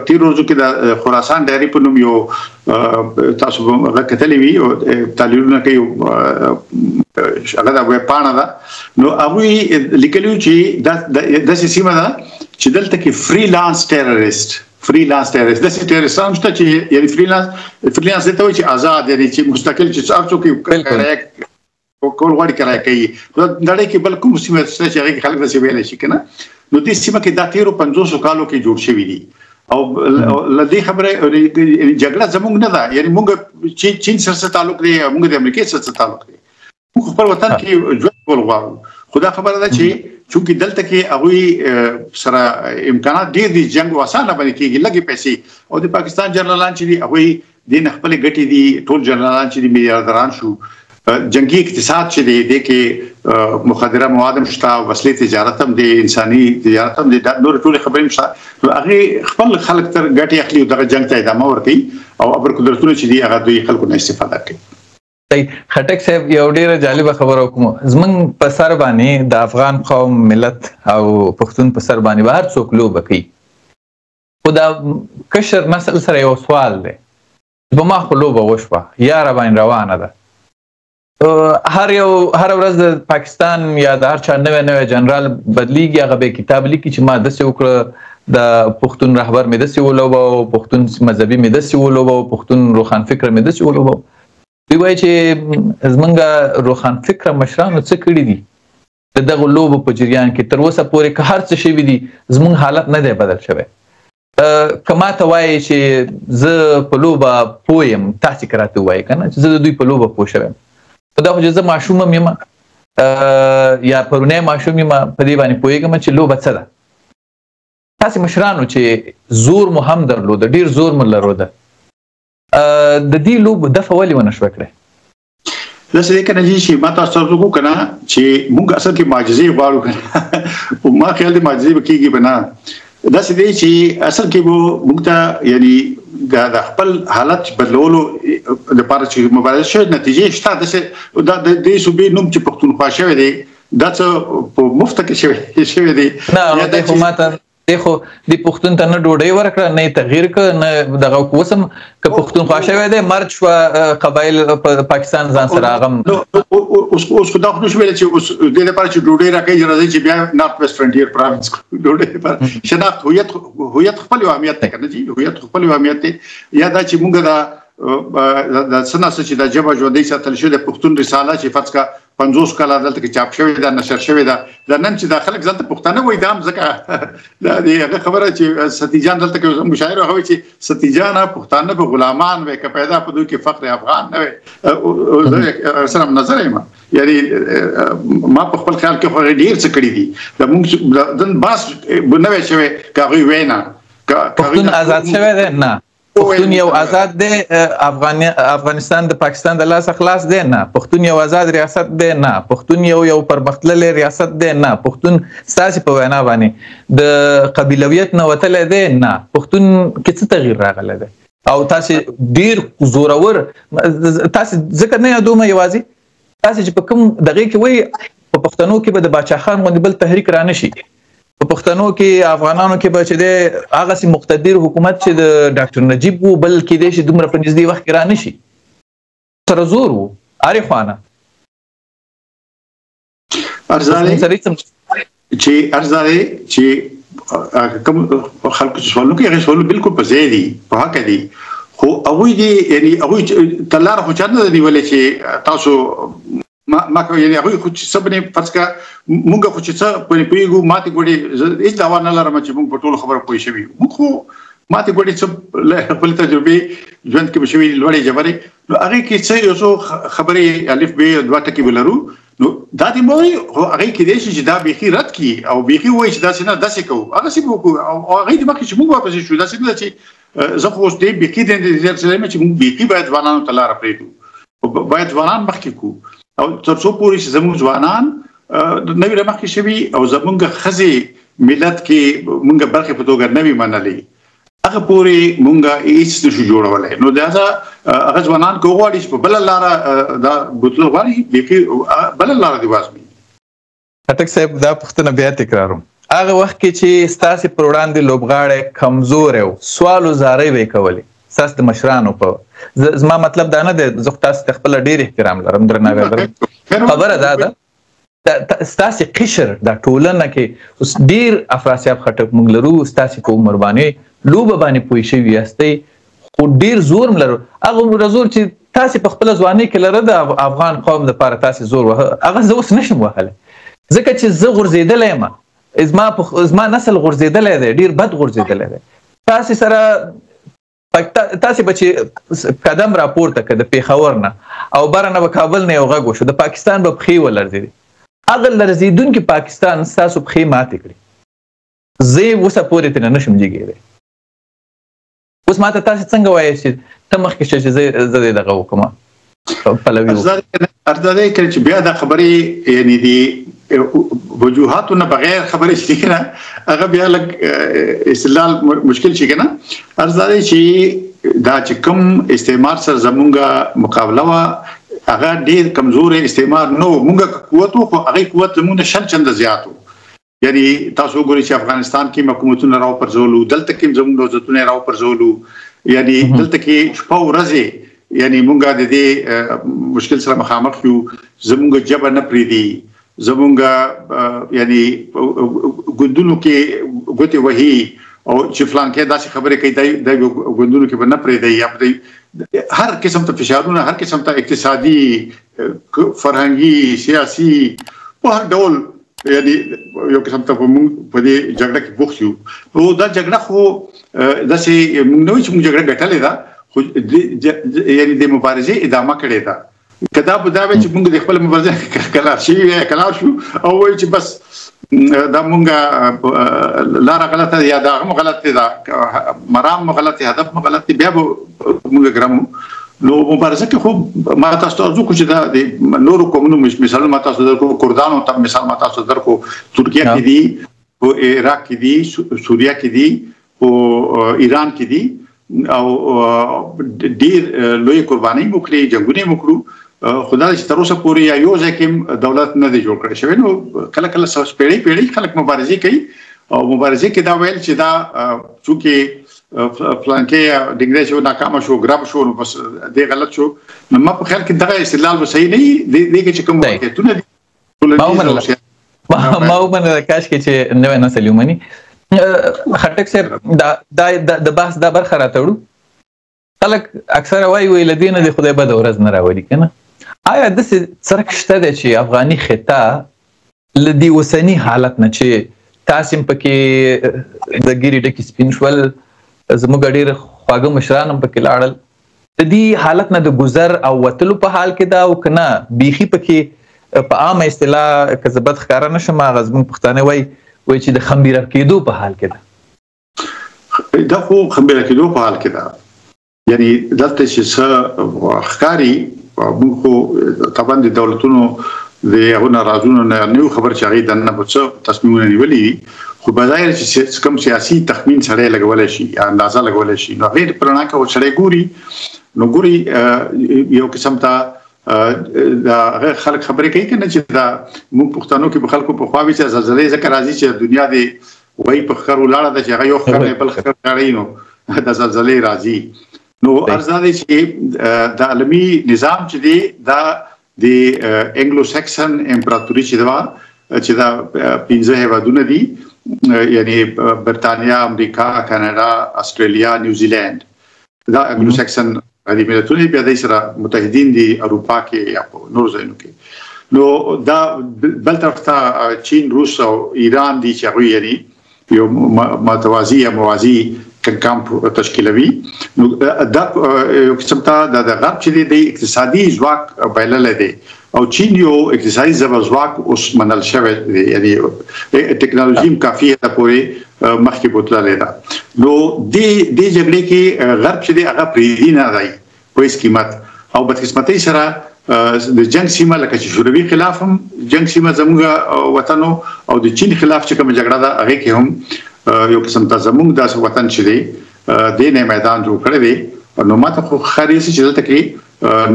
تېرو ورځو کې د خراسان ډایري په نوم یو تاسو به هغه کتلی وي، تحلیلونه کوي، هغه د ویب پاڼه ده، نو هغوی لیکلي وو چې دا داسې سیمه ده چې دلته کې فریلانس ټیرریست، فریلانس ټیرریست داسې ټیرریستان شته چې یعنی فریلانس دې ته وایي چې آزاد، یعنی چې مستقل، چې هر څوک یې کرایه کول غواړي کرایه کوي. نو نړۍ کې بل کوم سیمه شته چې هغې کې خلک داسې ویلی شي که نه؟ نو دې سیمه کې دا تېرو 50 کالو کې جوړ شوي دي. او له دې خبرې جګړه زموږ نه ده، یعنی موږ چین سره څه تعلق دی، موږ د امریکې سره څه تعلق دی، موږ خپل وطن کې ژوند کول غواړو. خو دا خبره ده چې چونکې دلته کې هغوی سره امکانات ډېر دي، جنګ اسانه باندې کېږي، لږې پیسې، او د پاکستان جنرالان چې دي هغوی دې نه خپلې ګټې دي، ټول جنرالان چې دي میلیاردران شو. جنگي اقتصاد چې دی دې کې مخدره مواد هم شته، وسلې تجارت هم دی، انساني تجارت هم دی، دا نور ټولې خبرې هم شته. نو هغې خپل خلک تر ګټې اخلي او دغه جنګ ته ادامه ورکوي او ابر قدرتونه چې دي هغه دوی خلکو نه استفاده کوي. خټک صاحب یو ډیره جالبه خبره وکړم. زمونږ په سر باندې د افغان قوم، ملت او پښتون په سر باندې به هر څوک لوبه کوي، خو دا کشر نسل سره یو سوال دی، په ما خو لوبه وشوه، یا راباندې روانه ده، هر یو هر ورځ د پاکستان یا د هر چا نوی نوی جنرال بدلیږي، هغه به کتاب لیکي چې ما داسې وکړه، د پښتون رهبر مې داسې ولوباوه، پښتون مذهبي مې داسې ولوباوه، پښتون روښانفکره مې داسې ولوباوه. دوی وایي چې زمونږ روښانفکره مشرانو څه کړي دي د دغو لوبو په جریان کې؟ تر اوسه پورې که هر څه شوي دي، زمونږ حالت نه دی بدل شوی. که ما ته وایې چې زه په لوبه پوه یم، تاسې که راته ووایې که نه چې زه د دوی په لوبه پوه شوی یم، دا خو چې زه ماشوم هم یم یا پرونی ماشوم یم، په دې باندې پوهېږم چې لوبه څه ده. تاسې مشرانو چې زور مو هم درلوده، ډېر زور مو لرلوده، د دې لوبو دفع ولې ونه شوه کړی؟ داسې دی که نه چې ما تاسو ته وکړو که نه چې موږ اصل کې معجزې غواړو که نه، ما خیال دی معجزې به کېږي به نه. داسې دی چې اصل کې به موږ ته یعنی د خپل حالت بدلولو لپاره چې مبارزه شوې، نتیجې شته. داسې دا د دې صوبې نوم چې پښتونخوا شوی دی، دا څه په مفته کې شوی دی؟ نه، نو دی خو ماته دی خو د پښتون ته نه ډوډۍ ورکړه، نه یې تغییر کړ، نه دغه. اوس هم که پښتونخوا شوی دی، مرج شوه قبایل په پاکستان ځان سره هغه. اوس خو دا خو نشو ویلی چې اوس دې لپاره چې ډوډۍ راکوي راځئ چې بیا نارت ویسټ فرنټیر پراوینس کړو. ډوډۍ لپاره شناخت، هویت خپل یو اهمیت دی که نه جي، هویت خپل یو اهمیت دی. یا دا چې موږ دا د څه نا څه چې دا ژبه ژوندۍ ساتل شوې ده، پښتون رساله چې فرض کړه 50 کاله دلته کې چاپ شوې ده، نشر شوې ده، دا نن چې دا خلک ځان ته پښتانه وایي، دا هم ځکه دا د هغه خبره چې ستیجان دلته کې مشاعر هغه وایي چې ستیجانه پښتانه به غلامان وي که پیدا په دوی کې فخر افغان نه وي. زه سره نظر یم، یعنی ما په خپل خیال کې خو ډیر څه کړي دي. د موږ نن باس نه وی شوی که هغوی وینا پښتون آزاد شوی دی؟ نه. پښتون یو آزاد دی؟ افغانستان د پاکستان د لاسه خلاص دی؟ نه. پښتون یو آزاد ریاست دی؟ نه. پښتون یو پرمختللی ریاست دی؟ نه. پښتون ستاسې په وینا باندې د قبیلویت نه وتلی دی؟ نه. پښتون کې څه تغییر راغلی دی؟ او تاسې ډیر زورور، تاسې ځکه نه یادوم یوازې تاسې چې په کوم دغې کې وایي په پښتنو کې به د باچا خان غوندې بل تحریک را نه شي، په پښتنو کې افغانانو کې به چې دی هغسې مقتدر حکومت چې د ډاکټر نجیب وو بل کېدای شي دومره په نږدې وخت کې را نه شي، سره زور وو هرې خوا نه. ارزانه چې کوم خلکو چې سوالونه کوي، هغه سوالونه بالکل په ځای دي، په حق دي، خو هغوی دي یعنی هغوی ته لاره خو چا نه ده نیولې چې تاسو ما کوي، یعنی هغوی خو چې څه باندې فرض کړه موږ خو چې څه پرې پوهېږو، ماتې ګوډې زه هېڅ دعوا نه لرم چې موږ په ټولو خبرو پوه شوي، موږ خو ماتې ګوډې څه له خپلې تجربې ژوند کې به شوي لوړې ژورې، نو هغې کې څه یو څو خبرې الف بې دوه ټکي به لرو، نو دا دې مو وایي، خو هغې کېدای شي چې دا بیخي رد کړي او بیخي ووایي چې داسې نه داسې کوو، هغسې به وکړو، او هغې دې مخکې چې موږ واپسې شو، داسې نه ده چې زه خو اوس دې بیخي دې نظر سره یم چې موږ بیخي باید ځوانانو ته لاره پرېږدو، باید ځوانان مخکې کړو، او تر څو پورې چې زموږ ځوانان نوي رامخکې شوي او زموږ ښځې ملت کې موږ برخې په توګه نوي منلې، هغه پورې موږ هېڅ نشو جوړولی. نو لهذا هغه ځوانان که وغواړي چې په بله لاره دا بوتلل غواړي، بیخي بله لاره دې وازمي. خټک صاحب دا پوښتنه بیا تکراروم، هغه وخت کې چې ستاسې پر وړاندې لوبغاړی کمزوری و، سوال و زارۍ به یې کولې ستاسې د مشرانو په زما مطلب دا نه دی، زه خو تاسې ته خپله ډېر احترام لرم، درناوی لرم، خبره دا ده ستاسې قشر دا ټولنه کې اوس ډېر افراسیاب خټک موږ لرو، ستاسې په عمر باندې لوبه باندې پوه شوي یاستئ، خو ډېر زور هم لرو، هغه عمر زور چې تاسې په خپله ځوانۍ کې لره د افغان قوم دپاره تاسې زور وهه، هغه زه اوس نشم وهلی، ځکه چې زه غورځېدلی یم، زما نسل غورځېدلی دی، ډېر بد غورځېدلی دی. تاسې سره تاسې به چې قدم راپورته که د پېښور نه او بره نه به کابل نه یو غږ وشو، د پاکستان به پښې ولړزېدې، هغه لړزېدونکي پاکستان ستاسو پښې ماتې کړې، زه یې اوسه پورې ترې نه شم جګېدی. اوس ماته تاسې څنګه وایئ چې ته مخکې شه چې زه دې دغه وکړم پلوي وکړم؟ ارزانه کړه چې بیا دا خبرې یعنی دي وجوهاتو نه بغیر خبرې شي که نه، هغه بیا لږ استدلال مشکل شي که نه. ارزانه چې دا چې کوم استعمار سره زمونږ مقابله وه، هغه ډېر کمزوری استعمار نه و، مونږ قوت و، خو هغې قوت زمونږ نه 20 چنده زیات و. یعنی تاسو وګورئ چې افغانستان کې حکومتونه راوپرځولو، دلته کې زمونږ نهضتونه راوپرځولو، یعنی دلته کې شپه ورځې یعنی مونږ د دې مشکل سره مخامخ یو، زمونږ ژبه نه پرېږدي، زمونږ یعنی ګوندونو کې ګوتې وهي او چې فلان کې داسې خبرې کوي د ګوندونو کې به نه پرېږدي، یا هر قسم ته فشارونه، هر قسم ته اقتصادي، فرهنګي، سیاسي، په هر ډول یعنی یو قسم ته موږ په دې جګړه کې بوخت یو. نو دا جګړه خو داسې موږ نه وایو چې موږ جګړه ګټلې ده، خو یعنی د مبارزې ادامه کړې ده. که دا به دا وي چې موږ د خپل مبارزې کلار شوي وي، کلار شو او وایو چې بس دا مونږ لاره غلطه یا دا هم غلط ده، مرام مو غلط دی، هدف مو غلط دی، بیا به مونږ ګرمو. نو مبارزه کې خو ما تاسو ته عرض وکړو چې دا د نورو قومونو مثالونه ما تاسو درکړو، کردانو ته مثال ما تاسو درکړو، ترکیه کې دي، په عراق کې دي، سوریه کې دي، په ایران کې دي، او ډیر لوی قربانۍ مو کړې، جنګونه مو کړو، خو دا چې تر اوسه پورې یا یو ځای کې دولت نه دی جوړ کړی شوی. نو کله کله پیړۍ پیړۍ خلک مبارزې کوي، او مبارزې کې دا ویل چې دا چونکې فلانکې ډنګری شو، ناکامه شو، ګرب شو، نو بس دې غلط شو. نو ما په خیال کې دغه استدلال به صحیح نه وي. دې کې چې کوم واقعیتونه دي ما ومنله، کاش کې چې نوی نسل یې ومني. خټک صاحب دا د بحث دا برخه راتړو. خلک اکثره وایي وایي له دې نه د خدای بده ورځ نه راولي که نه؟ آیا داسې څرک شته دی چې افغاني خطه له دې اوسني حالت نه چې تاسې هم پکې د ږیرې ډکي سپین شول، زموږ ډېر خواږه مشران هم پکې لاړل، د دې حالت نه د ګذر او وتلو په حال کې ده او که نه بیخي پکې په عامه اصطلاح که زه بد ښکاره نه شم، هغه زموږ پښتانه وایي وایي چې د خمبیره کېدو په حال کې ده؟ دا خو خمبیره کېدو په حال کې ده. یعنی دلته چې څه ښکاري، موږ خو طبعا د دولتونو د هغو ناراضونو نه نه یو خبر چې هغوی دننه به څه تصمیمونه نیولي وي، خو بظاهر چې کوم سیاسي تخمین سړی لګولی شي یا اندازه لګولی شي، نو هغې په رڼا کې خو سړی ګوري، نو ګوري یو قسم ته دا هغه خلک خبرې کوي که نه چې دا موږ پښتنو کې به خلکو پخوا وي چې زلزلې ځکه راځي چې دنیا دې وایي په ښکر ولاړه ده چې هغه یو ښکر نه بل ښکر راړي، نو د زلزلې راځي. نو عرض دا دی چې د عالمي نظام چې دی دا د انګلو ساکسن امپراتوري چې ده، چې دا 5 هیوادونه دي، یعنی برتانیا، امریکا، کاناډا، استرالیا، نیوزیلند، دا انګلو ساکسن غربي ملتونه بیا دای سره متحدین دي اروپا کې یا په نورو ځایونو کې. نو دا بل طرف ته چین، روس او ایران دي چې هغوی یعنی یو متوازي یا موازي کمپ تشکیلوي. نو دا یو قسم ته د غرب چې دی د اقتصادي ځواک بایللی دی، او چین یو اقتصادي زبرځواک اوس منل شوی دی، یعنی ټکنالوژي هم کافي حده پورې مخکې بوتللې ده. نو دې جګړې کې غرب چې دی هغه پرېږدي نه دی په هېڅ قیمت، او بدقسمتۍ سره د جنگ سیمه لکه چې شوروي خلاف هم جنگ سیمه زموږ وطن او د چین خلاف چې کومه جګړه ده هغې کې هم یو قسم ته زموږ داسې وطن چې دی دې نه میدان جوړ کړی دی. نو ما ته خو ښکاري چې دلته کې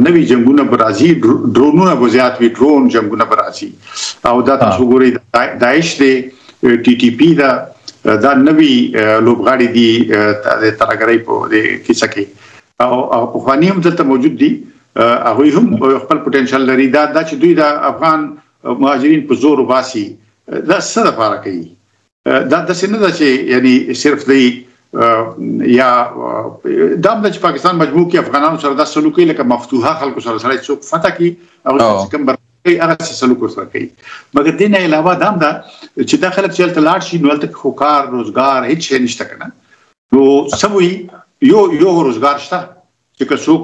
نوي جنګونه به راځي، ډرونونه به زیات وي، ډرون جنګونه به راځي. او دا تاسو ګورئ داعش دی، ټي ټي پي ده، دا نوي لوبغاړي دي د ترهګرۍ په دې کیسه کې، او پخواني هم دلته موجود دي، هغوی هم خپل پوتنشل لري. دا چې دوی د افغان مهاجرین په زور وباسي دا څه دپاره کوي؟ دا داسې نه ده چې یعنی صرف دی یا دا هم ده چې پاکستان مجموع کې افغانانو سره دا سلوک کوي لکه مفتوحه خلکو سره سړی څوک فتح کړي هغه چې کوم کوي هغه څه سلوک ورسره کوي. مګر دې نه علاوه دا هم ده چې دا خلک چې هلته لاړ شي نو هلته خو کار روزګار هېڅ شی نشته که نه، نو څه وایي یو روزګار شته چې که څوک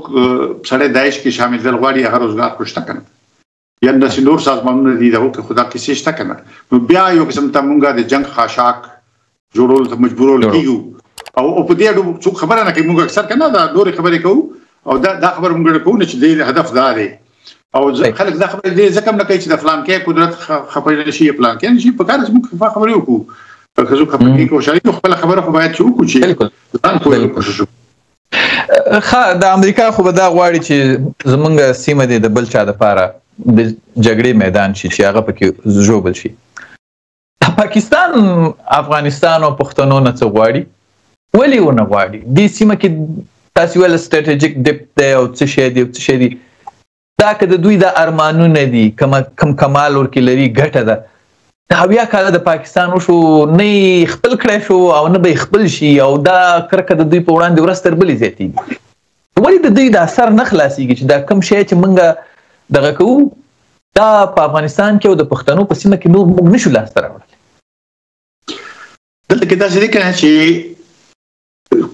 سړی داعش کې شاملېدل غواړي هغه روزګار خو شته که نه، یا داسې نور سازمانونه دي دغو کې خو دا کیسې شته که نه. نو بیا یو قسم ته مونږ د جنګ خاشاک جوړولو ته مجبورول کېږو، او په دې اړه څوک خبره نه کوي. مونږ اکثر که نه دا نورې خبرې کوو او دا خبره مونږ کوو نه چې دې هدف دا دی، او خلک دا خبرې دې ځکه هم نه کوي چې د فلانکې قدرت خفه نه شي یا فلانکې نه شي. په کار چې مونږ خبرې وکړو، که څوک خفه کېږي خوشحالي، نو خپله خبره خو باید چې وکړو چې ځان پوه کوشش وکړو. ښه، د امریکا خو به دا غواړي چې زمونږ سیمه دې د بل چا دپاره د جګړې میدان شي چې هغه پکې ژوبل شي. پاکستان افغانستان او پښتنو نه څه غواړي؟ ولې ونه غواړي؟ دې سیمه کې تاسو ویل ستراتیژیک ډیپت دی او څه شی دی او څه شی دی، دا که د دوی د ارمانونه دي، کم کمال ورکې لري، ګټه ده. دا 70 کاله د پاکستان وشو، نه یې خپل کړی شو او نه به یې خپل شي، او دا کرکه د دوی په وړاندې ورځ تر بلې زیاتېږي. ولې د دوی دا سر نه خلاصېږي چې دا کوم شی چې موږ دغه کوو دا په افغانستان کې او د پښتنو په سیمه کې نور موږ نشو لاسته راوړلی؟ دلته کې داسې دی که نه چې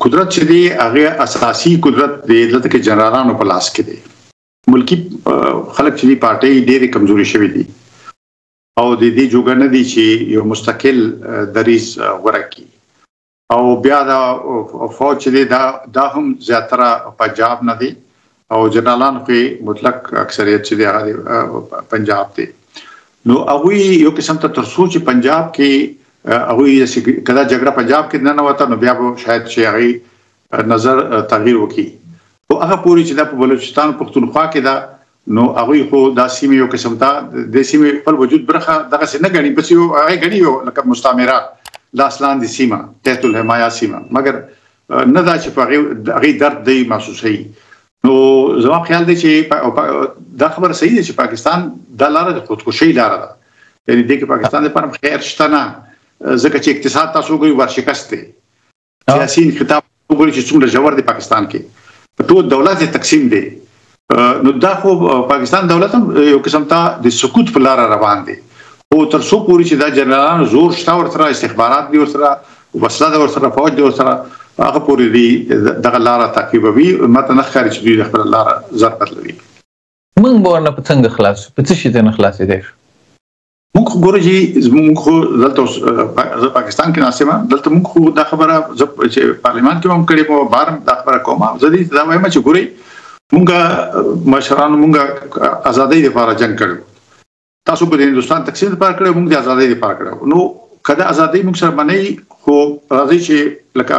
قدرت چې دی هغه اساسي قدرت دی دلته کې جنرالانو په لاس کې دی. ملکی خلک چې دی پارټۍ ډېرې کمزوري شوې دي او د دې جوګه نه دي چې یو مستقل دریځ غوره کړي. او بیا دا فوج چې دی دا هم زیاتره پنجاب نه دی او جنرالان خو مطلق اکثریت چې دی هغه پنجاب دی. نو هغوی یو قسم ته تر څو چې پنجاب کې هغوی کله جګړه پنجاب کې نه وته نو بیا به شاید چې هغوی نظر تغییر وکړي. خو هغه پورې چې دا په بلوچستان پښتونخوا کې ده نو هغوی خو دا سیمې یو قسم ته د سیمې خپل وجود برخه دغسې نه ګڼي، بس یو هغه ګڼي یو لکه مستعمره لاس لاندې سیمه، تحت الحمایه سیمه، مګر نه دا چې په هغې درد دی محسوسوي. نو زما خیال دی چې دا خبره صحیح ده چې پاکستان دا لاره د خودکشۍ لاره ده، یعنې دې کې پاکستان لپاره هم خیر شته نه، ځکه چې اقتصاد تاسو وګورئ ورشکست دی، سیاسي انخطاب وګورئ چې څومره ژور دی پاکستان کې، ټول دولت یې تقسیم دی. نو دا خو پاکستان دولت هم یو قسم ته د سقوط په لاره روان دی. خو تر څو پورې چې دا جنرالانو زور شته ورسره، استخبارات دي ورسره، وسله ده ورسره، فوج دی ورسره، هغه پورې دی دغه لاره تعقیبوي. ماته نه ښکاري چې دوی د خپله لاره زر بدلوي. موږ به ورنه په څنګه خلاص شو؟ په څه شي ته نه خلاصېدای شو؟ موږ خو ګورئ چې موږ خو دلته اوس زه پاکستان کې ناست یم، دلته موږ خو دا خبره زه چې پارلمان کې هم کړې، په بار هم دا خبره کوم. زه دې دا وایم چې ګورئ موږ مشرانو موږ ازادۍ لپاره جنګ کړی، تاسو په هندوستان تقسیم لپاره کړی، موږ د ازادۍ لپاره کړی. نو که د ازادۍ موږ سره منئ خو راځئ چې لکه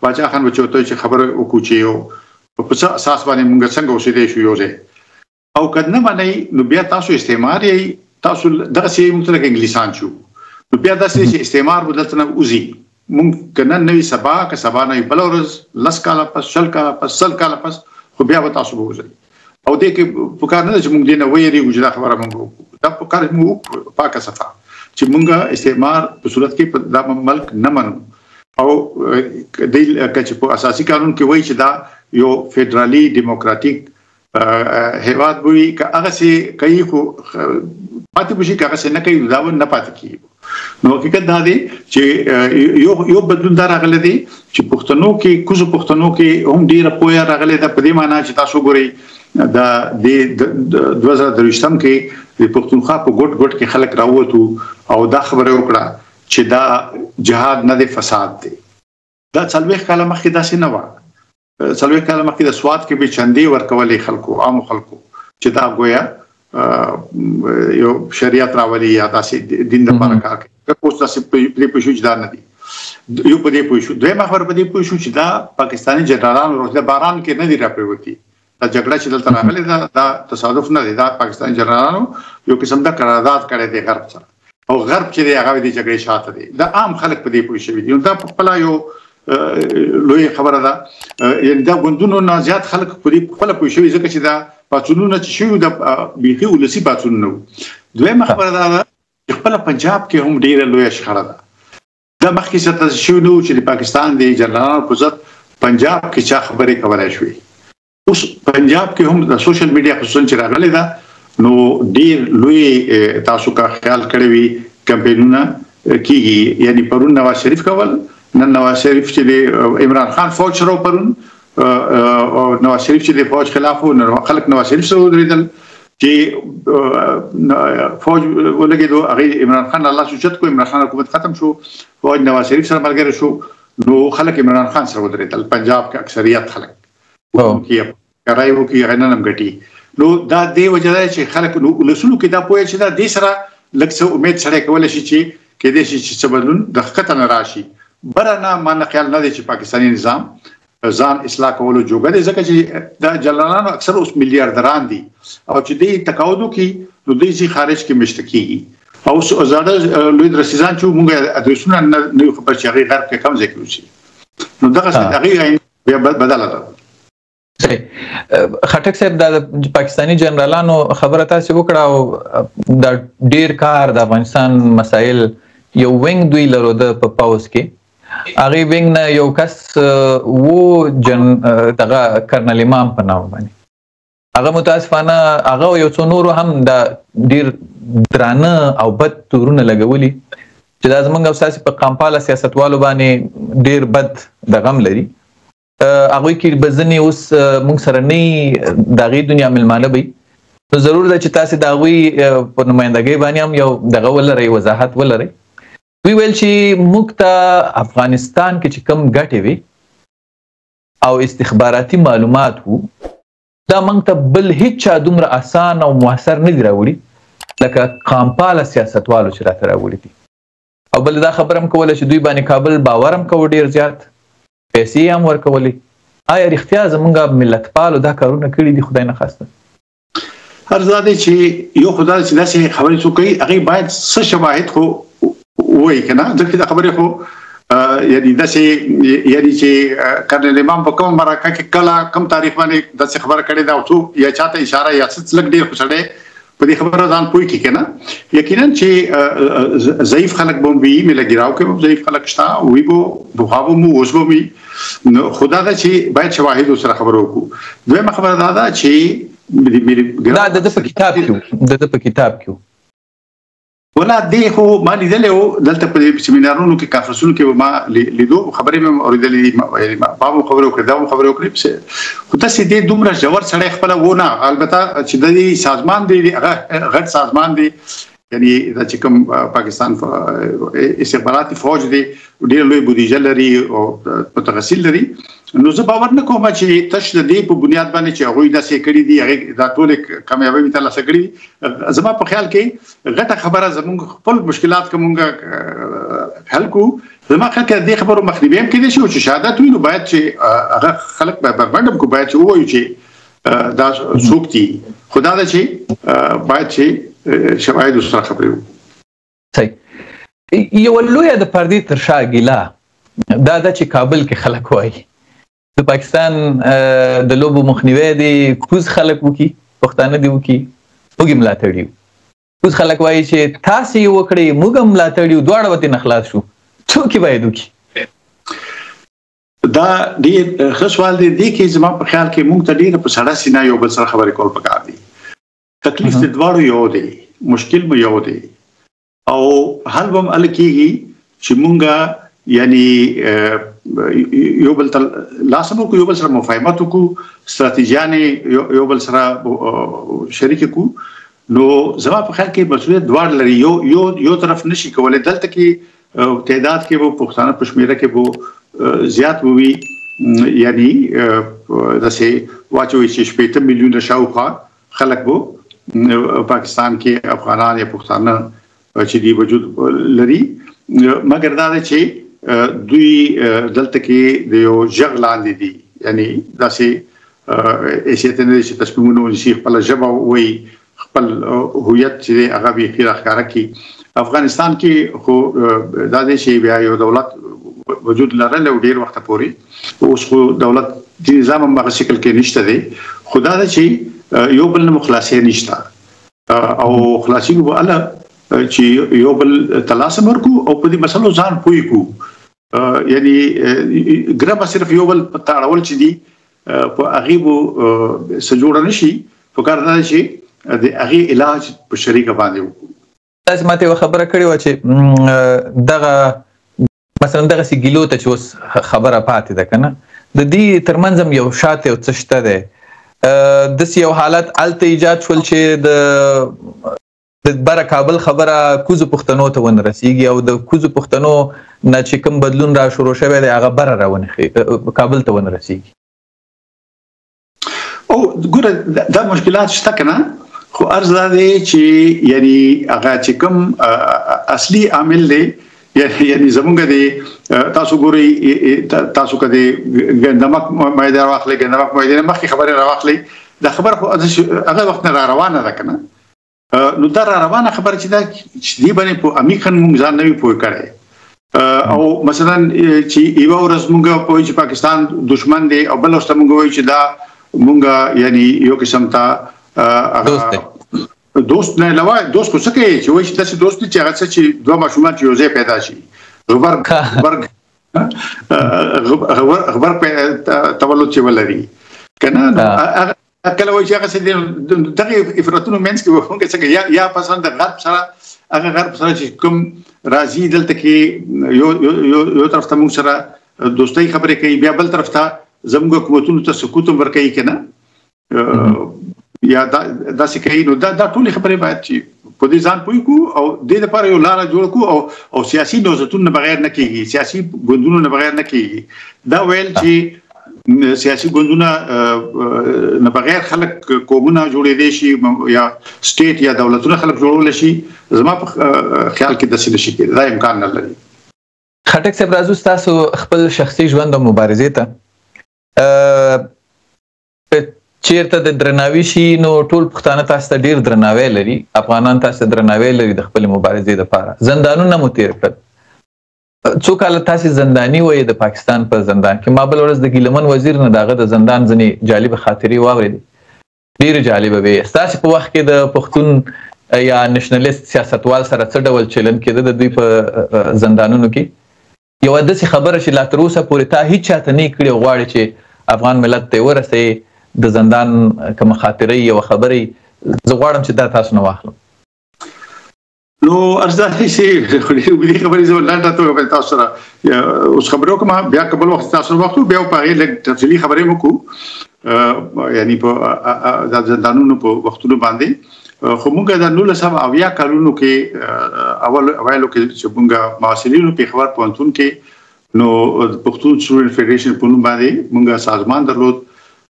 باچا خان به چې ورته چې خبره وکړو چې یو په څه اساس باندې موږ څنګه اوسېدای شو یو ځای، او که نه منئ نو بیا تاسو استعمار یئ، تاسو دغسې موږ ته لکه انګلیسان شو، نو بیا داسې چې استعمار به دلته نه وځي. موږ که نن نه وي سبا، که سبا نه وي بله ورځ، 10 کاله پس، 20 کاله پس، 100 کاله پس، خو بیا به تاسو به وځئ. او دې کې پکار نه ده چې موږ دې نه ویرېږو چې دا خبره موږ وکړو، دا پکار موږ وکړو پاکه صفا چې موږ استعمار په صورت کې دا ملک نه منو. او دې که چې په اساسي قانون کې وایي چې دا یو فدرالي دیموکراتیک هیواد به وي، که هغسې کوي خو پاتې به شي، که هغسې نه کوي دا به نه پاتې کېږي. نو حقیقت دا دی چې یو بدلون دا راغلی دی چې پښتنو کې، کوزو پښتنو کې هم ډېره پوهه راغلې ده، په دې معنا چې تاسو ګورئ د دې 2023 کې د پښتونخوا په ګوټ ګوټ کې خلک راووتو او دا خبره وکړه چې دا جهاد نه دی، فساد دی. دا 40 کاله مخکې داسې نه وه. 40 کاله مخکې د سوات کې به چندې ورکولې خلکو، عامو خلکو، چې دا ګویا یو شریعت راولي یا داسې دین دپاره کار کوي. اوس داسې پرې پوه شو چې دا نه دی، یو په دې پوه شو. دویمه خبره په دې پوه شو چې دا پاکستاني جنرالان ورته باران کې نه دي راپرېوتي. دا جګړه چې دلته راغلې ده دا تصادف نه دی، دا پاکستاني جنرالانو یو قسم د قرارداد کړی دی غرب سره، او غرب چې دی هغه د جګړې شاته دی. دا عام خلک په دې پوه شوي دي. نو دا په خپله یو لویه خبره ده. یعنې دا ګوندونو نه زیات خلک په دې خپله پوه شوي، ځکه چې دا پاڅونونه چې شوي دا بیخي ولسي پاڅونونه وو. دویمه خبره دا ده چې خپله پنجاب کې هم ډېره لویه شخړه ده. دا مخکې څه داسې شوي نه وو چې د پاکستان د جنرالانو په ضد پنجاب کې چا خبرې کولای شوې. اوس پنجاب کې هم د سوشل میډیا خصوصا چې راغلې ده، نو ډېر لوی تاسو که خیال کړی وي کمپاینونه کیږي. یعنی پرون نواز شریف کول، نن نواز شریف چې د عمران خان فوج سره پرون، نواز شریف چې د فوج خلاف و، خلک نواز شریف سره ودرېدل چې فوج ولګېدو، هغې عمران خان الله اوچت کړو، عمران خان حکومت ختم شو، فوج نواز شریف سره ملګری شو، نو خلک عمران خان سره ودرېدل. پنجاب کې اکثریت خلک کې رای وکړي، هغه نن هم ګټي. نو دا دې وجه ده چې خلک نو ولسونو کې دا پوهه چې دا دې سره لږ څه امید سړی کولی شي چې کېدای شي چې څه بدلون د ښکته نه راشي. بره نه، ما نه خیال نه دی چې پاکستاني نظام ځان اصلاح کولو جوګه دی، ځکه چې دا جنرالانو اکثر اوس میلیاردران دي او چې دوی تقاعد وکړي نو دوی ځي خارج کې مېشته کېږي. او اوس زاړه لوی درستیزان چې موږ ادرسونه نه یو خبر چې هغوی غرب کې کوم ځای کې اوسي، نو دغسې هغوی بیا بدله ده. صحیح. خټک صاحب، دا د پاکستاني جنرالانو خبره تاسو وکړه او دا ډیر کار د افغانستان مسایل یو wing دوی لرو د په پوځ کې، هغه wing نه یو کس وو جن دغه کرنل امام په نام باندې، هغه متاسفانه هغه یو څو نورو هم دا ډیر درانه او بد تورونه لګولي چې دا زمونږ او ستاسې په قامپاله سیاستوالو باندې ډیر بد د غم لري. هغوی کې به ځینې اوس موږ سره نه د هغې دنیا مېلمانه به وي، نو ضرور ده چې تاسې د هغوی په نمایندګۍ باندې هم یو دغه ولرئ، وضاحت ولرئ. دوی ویل چې موږ ته افغانستان کې چې کوم ګټې وي او استخباراتي معلومات وو، دا موږ ته بل هیچا دومره اسان او موثر نه دي راوړي لکه قامپاله سیاستوالو چې راته راوړي دي. او بل دا خبره هم کوله چې دوی باندې کابل باور هم کوو، ډېر زیات پیسې هم ورکولې. آیا رښتیا زمونږ ملتپالو دا کارونه کړي دي؟ خدای نخواسته. هر ځای دی چې یو خدای چې داسې خبرې څوک کوي، هغې باید څه شواهد خو ووایي که نه، ځکه دا خبرې خو یعنی داسې، یعنی چې کرنل امام په کومه مرکه کې کله کوم تاریخ باندې داسې خبره کړې ده او څو یا چاته اشاره یا څه لږ ډېر خو سړی په دې خبره ځان پوه کړي که نه. یقینا چې ضعیف خلک به هم وي، میله ګیراو کې به هم ضعیف خلک شته، وي به، پخوا به هم وو، اوس به هم وي. نو خو دا ده چې باید شواهدو سره خبره وکړو. دویمه خبره دا ده چې دا د ده په کتاب کې و، د ده په کتاب کې و. ولا دې خو ما لیدلی و، دلته په دې سیمینارونو کې، کانفرنسونو کې به ما لیدو، خبرې مې هم اورېدلې دي، یعنی ما هم خبرې وکړې، دا هم خبرې وکړې. خو داسې دې دومره ژور سړی خپله و نه. البته چې د دې سازمان دی، هغه غټ سازمان دی، یعنی دا چې کوم پاکستان استخباراتي فوج دی، ډېر لوی بودیجه لري او متخصصین لري. نو زه باور نه کوم چې تش د دې په بنیاد باندې چې هغوی داسې کړي دي، هغې دا ټولې کامیابۍ ترلاسه کړي دي. زما په خیال کې غټه خبره زمونږ خپل مشکلات که مونږ حل کړو، زما خیال کې د دې خبرو مخنیوی هم کېدای شي، او چې شهادت وي نو باید چې هغه خلک به بربنډ هم کړو، باید چې ووایو چې دا څوک دي. خو دا ده چې باید چې شواهد سره خبرې وکړو. صحیح. یوه لویه د پردې تر شا ګیله دا ده چې کابل کې خلک وایي د پاکستان د لوبو مخنیوی دی کوز خلک وکړي، پښتانه دې وکړي، موږ یې ملاتړ یو. کوز خلک وایي چې تاسې یې وکړئ، موږ هم ملاتړ یو، دواړه به ترې نه خلاص شو. څوک یې باید وکړي؟ دا ډېر ښه سوال دی. دې کې زما په خیال کې موږ ته ډېره په سړه سینه یو بل سره خبرې کول پکار دي. تکلیف د دواړو یو دی، مشکل مو یو دی، او حل به هم هله کېږي چې موږ یعنی یو بل ته لاس هم وکړو، یو بل سره مفاهمت وکړو، ستراتیژیانې یو بل سره شریکې کړو. نو زما په خیال کې مسؤلیت دواړه لري، یو طرف نشي کولی. دلته کې تعداد کې به پښتانه په شمېره کې به زیات وي، یعنی داسې واچوي چې 60 میلیونه شاوخوا خلک به پاکستان کې افغانان یا پښتانه چې دی وجود لري. مګر دا ده چې دوی دلته کې د یو ژغ لاندې دي، یعنی داسې حیثیت نه دی چې تصمیمونه ونیسي، خپله ژبه ووایي، خپل هویت چې دی هغه بیخي راښکاره کړي. افغانستان کې خو دا دی چې بیا یو دولت وجود لرلی او ډېر وخته پورې، اوس خو دولت د نظام هم هغه شکل کې نشته دی. خو دا ده چې یو بل نه مو خلاصی نشته، او خلاصېږو به هله چې یو بل ته لاس هم ورکړو او په دې مسلو ځان پوه کړو. یعنی ګرمه صرف یو بل په تاړول چې دي، په هغې به څه جوړه نه شي. پکار دا ده چې د هغې علاج په شریکه باندې وکړو. تاسې ماته یوه خبره کړې وه چې دغه مثلا دغسې ګیلو ته چې اوس خبره پاتې ده که نه، د دې ترمنځ هم یو شاته یو څه شته دی. داسې یو حالت هلته ایجاد شول چې د بره کابل خبره کوزو پښتنو ته ونه رسیږي، او د کوزو پښتنو نه چې کوم بدلون را شروع شوی دی هغه بره کابل ته ونه رسیږي. او ګوره دا مشکلات شته که نه، خو عرض دا دی چې یعنی هغه چې کوم اصلي عامل دی، یعنی زمونږ دی، تاسو ګورئ، تاسو که د ګندمک معاهده راواخلئ، ګندمک معاهدې نه مخکې خبرې راواخلئ، دا خبره خو هغه وخت نه را روانه ده که نه. نو دا را روانه خبره چې ده، چې دې باندې په عمیقاً مونږ ځان نه وي پوه کړی. او مثلاً چې یوه ورځ مونږ پوه چې پاکستان دښمن دی، او بله ورځ ته مونږ وایو چې دا مونږه یعنی یو قسم ته دوست نه علاوه دوست خو څه کوي چې وایي چې داسې دوست دي چې هغه څه چې دوه ماشومان چې یو ځای پیدا شي، غبرګ غبرګ غبرګ تولد چې ولري که نه، نو هغه کله وایي چې هغه څه دغه افراطونو منځ کې موږ څنګه یا مثلا د غرب سره، هغه غرب سره چې کوم راځي دلته کې یو یو یو طرف ته موږ سره دوستۍ خبرې کوي، بیا بل طرف ته زموږ حکومتونو ته سکوت هم ورکوي که نه، یا داسې کوي. نو دا ټولې خبرې باید چې په دې ځان پوه کړو او دې لپاره یو لاره جوړ کړو، او سیاسي نهضتونو نه بغیر نه کېږي، سیاسي ګوندونو نه بغیر نه کېږي. دا ویل چې سیاسي ګوندونه نه بغیر خلک قومونه جوړېدای شي یا state یا دولتونه خلک جوړولی شي، زما په خیال کې داسې نه شي کېدای، دا امکان نه لري. خټک صاحب، راځو ستاسو خپل شخصي ژوند او مبارزې ته. چیرته د درناوي شي نو ټول پښتانه تاسو ته ډیر درناوی لري، افغانان تاسو ته درناوی لري د خپلې مبارزې لپاره. زندانونه مو تیر کړل، څو کاله تاسې زنداني وئ د پاکستان په زندان کې. ما بله ورځ د ګیلمن وزیر نه د هغه د زندان ځینې جالبه خاطرې واورېدې، ډېرې جالبه وې. ستاسې په وخت کې د پښتون یا نشنلیست سیاستوال سره څه ډول چلند کېده د دوی په زندانونو کې؟ یوه داسې خبره چې لا تر اوسه پورې تا هیچا ته نه کړې او غواړې چې افغان ملت ته یې ورسوې، د زندان کومه خاطره یوه خبره، زه غواړم چې دا تاسو نه واخلم. نو عرض دا دی چې ډېرې اوږدې خبرې زه لنډه توګه به تاسو سره اوس خبرې وکړم، بیا که بل وخت تاسو وخت بیا په هغې لږ تفصیلي خبرې وکړو، یعنی په د زندانونو په وختونو باندې. خو موږ د 1970 کلونو کې اول اوایلو کې چې موږ محصلینو پېښور پوهنتون کې، نو پښتون سټوډنټ فدرېشن په نوم باندې موږ سازمان درلود.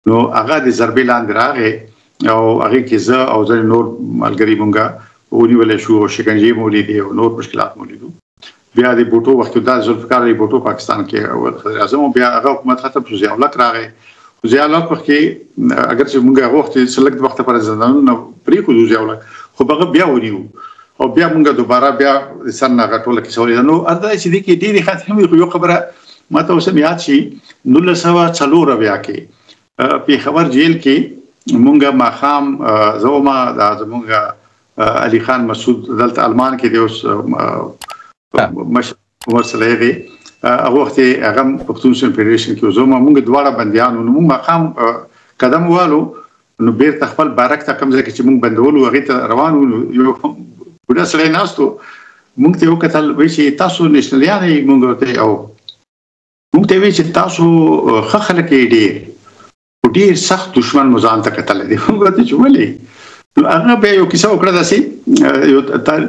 نو هغه د ضربې لاندې راغی او هغې کې زه او ځینې نور ملګري موږ ونیول شو او شکنجې مو ولیدې او نور مشکلات مو ولیدو. بیا د بوټو وخت دا ذوالفقار علي بوټو پاکستان کې اول صدراعظم، بیا هغه حکومت ختم شو، ضیاءالحق راغی. ضیاءالحق وخت کې اګر چې موږ هغه وخت څه لږ وخت لپاره زندانونه پرېښودو ضیاءالحق، خو هغه بیا ونیو او بیا موږ دوباره بیا د سر نه هغه ټوله کیسه ولیده. نو دا چې دې کې ډېرې خاطرې وې، خو یو خبره ما ته اوس هم یاد شي، 1974 کې پېښور جیل کې مونږ ماښام، زه وم دا زمونږ علي خان مسعود دلته المان کې دی اوس مشر عمر صلاحي دی، هغه وخت هغه هم پښتون سټوډنټ فدرېشن کې و، زه وم، مونږ دواړه بندیان وو. نو مونږ ماښام قدم والو، نو بېرته خپل بارک ته کوم ځای کې چې مونږ بندولو هغې ته روان وو. نو یو بوډا سړی ناست و، مونږ ته یې وکتل، وایي چې تاسو نشنلیان یئ؟ مونږ ورته او مونږ ته یې وویل چې تاسو ښه خلک یئ، ډېر خو ډېر سخت دښمن مو ځان ته کتلی دی. مونږ ورته چې ولې؟ نو هغه بیا یو کیسه وکړه، داسې یو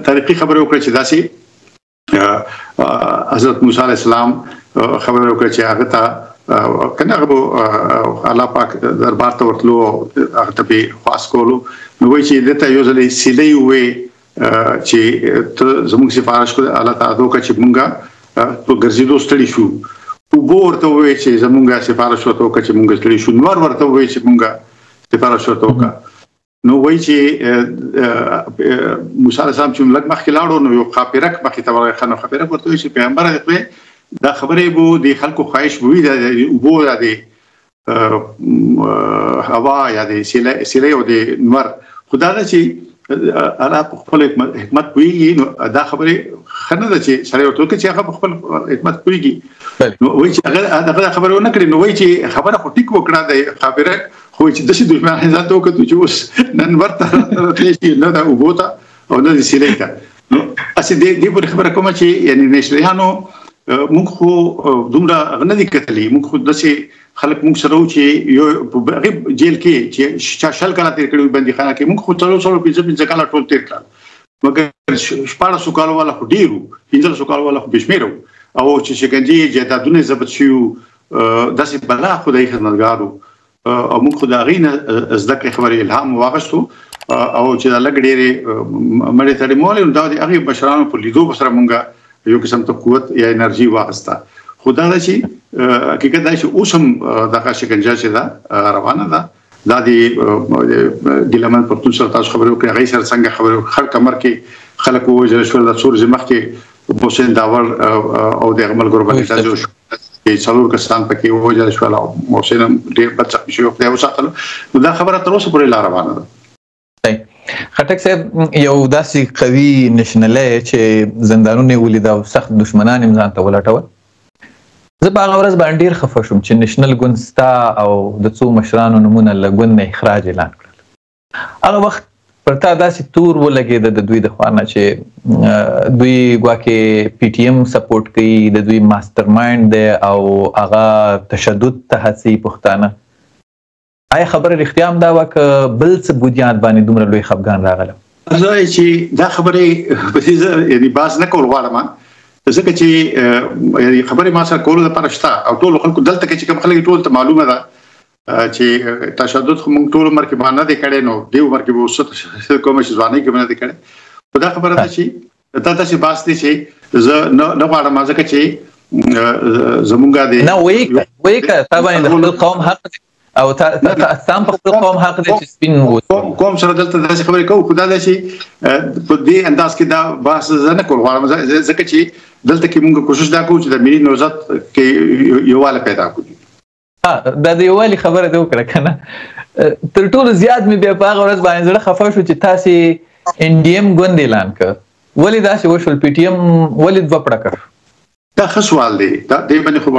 تاریخي خبره وکړه چې داسې حضرت موسی علیه السلام خبره وکړه چې هغه ته که نه هغه به الله پاک دربار ته ورتلو او هغه ته به خواست کولو. نو وایي چې ده ته یو ځلې سیلۍ ووې چې ته زموږ سفارش کړه، الله تعالی وکړه چې مونږ په ګرځېدو ستړي شو. اوبه ورته ووې چې زمونږ سفارش ورته وکړه چې مونږ ستړي شو. نور ورته ووې چې مونږ سفارش ورته وکړه. نو وایي چې موسی علیه السلام چې لږ مخکې لاړو، نو یو ښاپېرک مخې ته ورغی. نو ښاپېرک ورته وویل چې پیغمبره د خدای دا خبرې به د خلکو خواهش به وي، د اوبو یا د هوا یا د سیلۍ او د نور، خو دا ده چې الله په خپل حکمت پوهېږي. نو دا خبرې ښه نه ده چې سړی ورته وکړي چې هغه په خپل حکمت پوهېږي. نو وایي چې هغه دغه خبره ونه کړي. نو وایي چې خبره خو ټیک وکړه د ښاپېرک، خو چې داسې دښمنان ځان ته وکتو چې اوس نن ورته راتلی شي، نه د اوبو ته او نه د سیلۍ ته. نو هسې دې پورې خبره کومه چې یعنې نشریانو موږ خو دومره هغه نه دي کتلي، موږ خو داسې خلک موږ سره وو چې یو په هغې جیل کې چې چا 20 کاله تېر کړي وو بندیخانه کې، موږ خو څلور څلور پنځه پنځه کاله ټول تېر کړل، مګر 16 کالو والا خو ډېر وو، 15 کالو والا خو بې شمېره وو، او چې شکنجې جایدادونه یې ضبط شوي وو، داسې بلا خدایي خدمتګار وو. او موږ خو د هغې نه زده کړې خبرې الهام واخیستو، او چې دا لږ ډېرې مړې تړې مو ولې، نو دا د هغې مشرانو په لیدو سره مونږ یو قسم ته قوت یا انرژي واخیسته. خو دا ده چې حقیقت دا چې اوس هم دغه شکنجه چې ده روانه ده. دا د ګیلهمن پښتون سره تاسو خبرې وکړې، هغې سره څنګه خبرې وکړې، هر کمر کې خلک ووژل شول. دا څو ورځې مخکې محسن داوړ او د هغه ملګرو باندې داسې وشو. چې 4 کسان پکې ووژل شول او محسن هم ډېر بد زخمي شو، خدای وساتلو. نو دا خبره تر اوسه پورې لا روانه ده. خټک صاحب یو داسې قوي نشنلی چې زندانونه یې ولیده او سخت دښمنان یې ځان ته ولټول. زه په هغه ورځ باندې ډېر خفه شوم چې نشنل ګوند ستا او د څو مشرانو نومونه له ګوند نه اخراج اعلان کړل. هغه وخت پر تا داسې تور ولګېده د دوی د خوا نه چې دوی ګواکې پي ټي ایم سپورټ کوي، د دوی ماستر مایند دی او هغه تشدد ته هڅوي پښتانه. آیا خبره رښتیا هم دا وه که بل څه بنیاد باندې دومره لوی خفګان راغله؟ زه چې دا خبرې په دې زه یعنې بحث نه کول غواړم، ځکه چې یعنې خبرې ما سره کولو لپاره شته او ټولو خلکو دلته کې چې کوم خلک ټول ته معلومه ده چې تشدد خو موږ ټول عمر کې ما نه دی کړی، نو دې عمر کې به اوس تشدد کوم چې ځوانۍ کې مې نه دی کړی. خو دا خبره ده چې دا داسې بحث دی چې زه نه غواړم، ځکه چې زمونږ د نه وایي که تا باندې د خپل قوم حق دی او تا سم په خپل قوم حق دی چې سپین ووسي. قوم سره دلته داسې خبرې کوو، خو دا ده چې په دې انداز کې دا بحث زه نه کول غواړم، ځکه چې دلته کې موږ کوشش دا کوو چې د ملي نهضت کې یووالی پیدا کړو. دا د یووالي خبره دې وکړه که نه؟ تر ټولو زیات مې بیا په هغه ورځ باندې زړه خفه شو چې تاسې ان ډي ایم ګوند اعلان کړ. ولې داسې وشول؟ پي ټي ایم ولې دوه پړکه شو؟ دا ښه سوال دی. دا دې باندې خو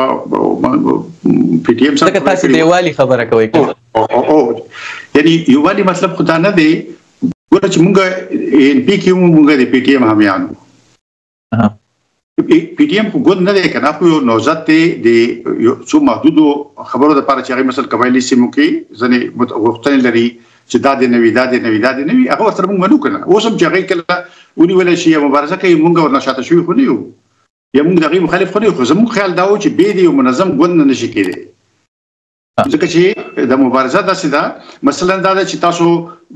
پي ټي ایم سره ځکه تاسې د یووالي خبره کوئ. او یعنی یووالي مطلب خو دا نه دی، ګوره چې مونږ ان پي کې مونږ د پي ټي ایم حامیان وو. پي ټي ایم خو ګوند نه دی که نه، خو یو نهضت دی د یو څو محدودو خبرو دپاره چې هغې مثلا قبایلي سیمو کې ځینې غوښتنې لري چې دا دې نه وي، دا دې نه وي، دا دې نه وي، هغه ورسره مونږ منو که نه. اوس هم چې هغې کله ونیولی شي یا مبارزه کوي، مونږ ورنه شاته شوي خو نه یو، یا مونږ د هغې مخالف خو نه یو، خو زموږ خیال دا و چې بې د یو منظم ګوند نه نشي کېدی، ځکه چې د مبارزه داسې ده. مثلا دا ده چې تاسو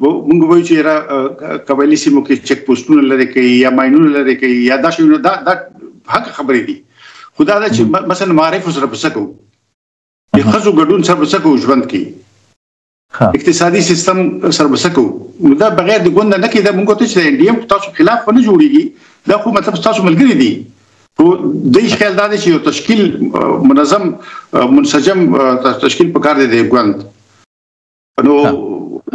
مونږ وایو چې قبایلي سیمو کې چک پوسټونه لرې کوي یا ماینونه لرې کوي یا دا شیونه، دا حق خبرې دي. خو دا ده چې مثلا معارف سره په څه کوو، د ښځو ګډون سره په څه کوو ژوند کې، اقتصادي سیستم سره به څه کوو. نو دا بغیر د ګوند نه کېده. مونږ ته چې د ان ډي ایم تاسو خلاف خو نه جوړېږي، دا خو مطلب ستاسو ملګري دي. خو دوی خیال دا دی چې یو تشکیل منظم منسجم تشکیل پکار دی د ګوند. نو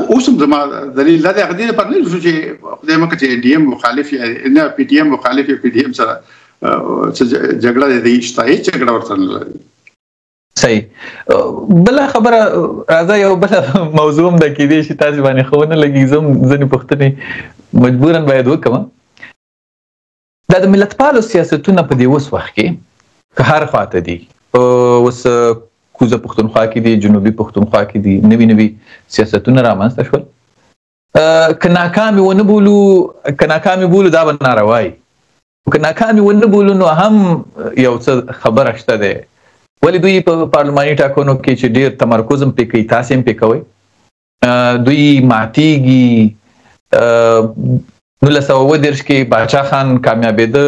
اوس هم زما دلیل دا دی، هغه دې لپاره نه چې خدای مه کړه چې ان ډي ایم مخالف یا نه پي ټي ایم مخالف یا پي ټي ایم سره څه جګړه دی، شته هېڅ جګړه ورسره نه لري. صحیح. بله خبره راځه، یو بله موضوع هم ده، کېدای شي تاسې باندې ښه ونه لګي، زه هم ځینې پوښتنې مجبوراً باید وکړم. دا د ملتپالو سیاستونه په دې اوس وخت کې که هر خواته دي، په اوس کوزه پښتونخوا کې دي، جنوبي پښتونخوا کې دي، نوي نوي سیاستونه رامنځته شول. که ناکامې ونه بولو، که ناکامې بولو دا به ناروا وي، که ناکامې ونه بولو نو هم یو څه خبره شته دی. ولې دوی په پارلماني ټاکنو کې چې ډېر تمرکز هم پرې کوي، تاسې هم پرې کوئ، دوی ماتېږي. 1937 کې باچا خان کامیابېده،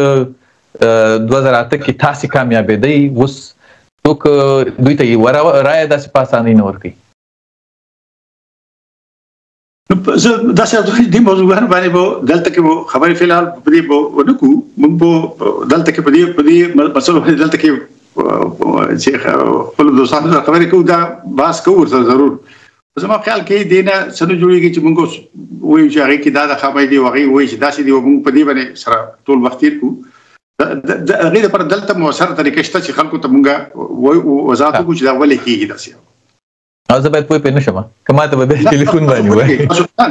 2008 کې تاسې کامیابېدئ، اوس څوک دوی ته یوه رایه داسې په اسانۍ نه ورکوي. زه داسې دې موضوعګانو باندې به دلته کې به خبرې فی الحال په دې به ونه کړو. موږ به دلته کې په دې مسلو باندې دلته کې چې خپلو دوستانو سره خبرې کوو، دا بحث کوو ورسره ضرور. زما خیال کې دې نه څه نه جوړېږي چې موږ اوس وایو چې هغې کې دا د خامۍ دی او هغې وایي چې داسې دی او موږ په دې باندې سره ټول وخت تېر کړو. د هغې لپاره دلته موثره طریقه شته چې خلکو ته موږ وضاحت وکړو چې دا ولې کېږي داسې. او زه باید پوه پرې نه شم، که ما ته به بیا ټلیفون باندې وایي.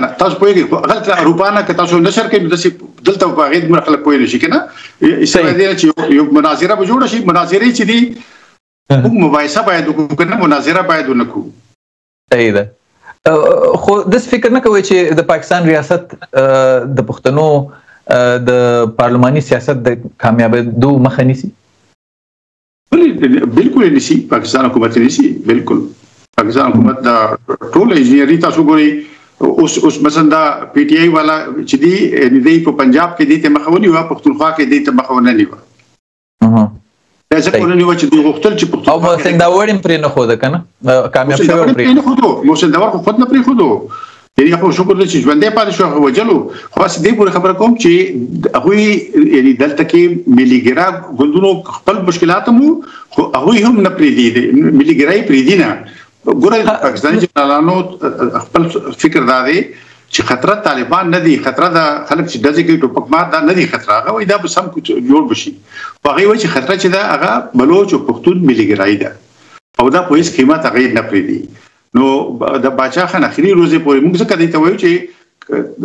نه، تاسو پوهېږئ، خو هلته اروپا نه که تاسو نشر کوئ نو داسې دلته په هغې دومره خلک پوه نه شي که نه. سره دې چې یو مناظره به جوړه شي، مناظرې چې دي موږ مباحثه باید وکړو که نه، مناظره باید ونه کړو. صحیح ده. خو داسې فکر نه کوئ چې د پاکستان ریاست د پښتنو د پارلماني سیاست د کامیابېدو مخه نیسي؟ بالکل یې نیسي، پاکستان حکومت یې نیسي، بالکل. پاکستان حکومت دا ټول انجینري تاسو ګورئ اوس، اوس مثلا دا پی ټی آی والا چې دی، یعنې دی په پنجاب کې دی ته مخه ونیوه، پښتونخوا کې دی ته مخه ونه نیوه. دا ځکه ونه نیوه چې دوی غوښتل چې پښتونخوا او محسن داوړ هم پرې نه ښوده که نه، کامیاب شوی پرې نه ښودو. محسن داوړ خو خود نه پرېښودو، یعنی خو شکر دی چې ژوندی پاتې شو، هغه وجلو. خو بس دې پورې خبره کوم چې هغوی یعنی دلته کې ملي ګرا ګوندونو خپل مشکلات هم، خو هغوی هم نه پرېږدي، ملي ګرایي پرېږدي نه. ګوره، پاکستاني جنرالانو خپل فکر دا دی چې خطر طالبان نه دي، خطر د خلک چې دځې کوي ټوپک مار دا نه دي خطر، هغه وایي دا به سم جوړ بشي. خو هغه وایي چې خطر چې دا هغه بلوچ او پښتون ملي ګرایي ده او دا په هیڅ قیمت هغه نه پرېږدي. نو د باچا خان اخري ورځې پورې موږ ځکه دې ته وایو چې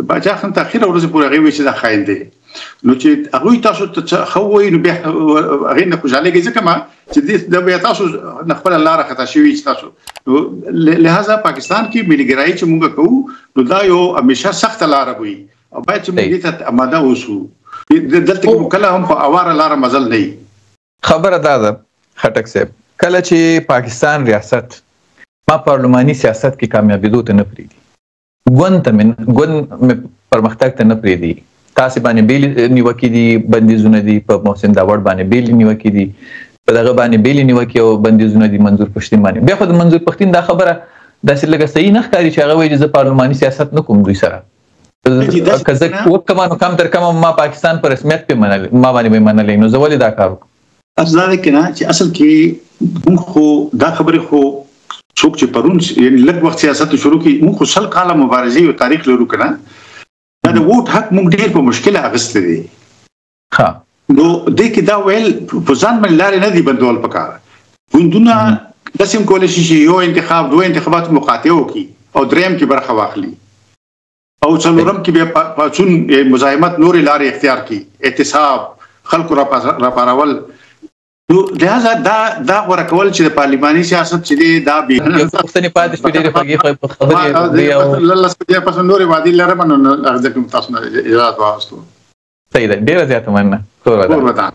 د باچا خان ته اخیره ورځې پورې هغه وایي چې دا خاین دی. نو چې هغه تاسو ته خو وایي نو بیا هغه نه خوشاله کیږي، ځکه ما چې د بیا تاسو نه خپل لار خطا شوی چې تاسو. نو لہذا پاکستان کې ملي ګرایي چې موږ کوو نو دا یو همیشه سخت لار وي او باید چې موږ دې ته آماده اوسو. دلته کې کله هم په اواره لار مزل نه. خبره دا ده خټک صاحب، کله چې پاکستان ریاست ما پارلماني سیاست کې کامیابېدو ته نه پرېږدي، ګوند ته مې ګوند مې پرمختګ ته نه پرېږدي، تاسې باندې بېلې نیوکې دي، بندیزونه دي، په محسن داوړ باندې بېلې نیوکې دي، په دغه باندې بېلې نیوکې او بندیزونه دي، منظور پښتین باندې. بیا خو د منظور پښتین دا خبره داسې لږه صحیح نه ښکاري چې هغه وایي چې زه پارلماني سیاست نه کوم دوی سره، که زه وکړم نو کم تر کمه ما پاکستان په رسمیت پې منلی، ما باندې به یې منلی، نو زه ولې دا کار وکړم؟ اصل دا دی که نه چې اصل کې موږ خو دا خبرې خو څوک چې پرون یعنی لږ وخت سیاست شروع کړي، موږ خو 100 کاله مبارزې او تاریخ لرو که نه. دا د ووټ حق موږ ډېر په مشکله اخیستی دی. نو دې کې دا ویل په ځان باندې لارې نه دي بندول پکار. ګوندونه داسې هم کولی شي چې یو انتخاب دوه انتخابات مقاطعه وکړي او دریم کې برخه واخلي او څلورم کې بیا پاڅون مزاحمت نورې لارې اختیار کړي، اعتصاب، خلکو راپارول. نو لہذا دا غوره کول چې د پارلماني سیاست چې دی دا به یو څه پوښتنې پاتې شوې، ډېرې خوږې خبرې. لس بجې پس نورې وعدې لرم، نو هغه ځکه تاسو نه اجازه واخیستو. صحیح ده، ډېره زیاته مننه. کور ودان.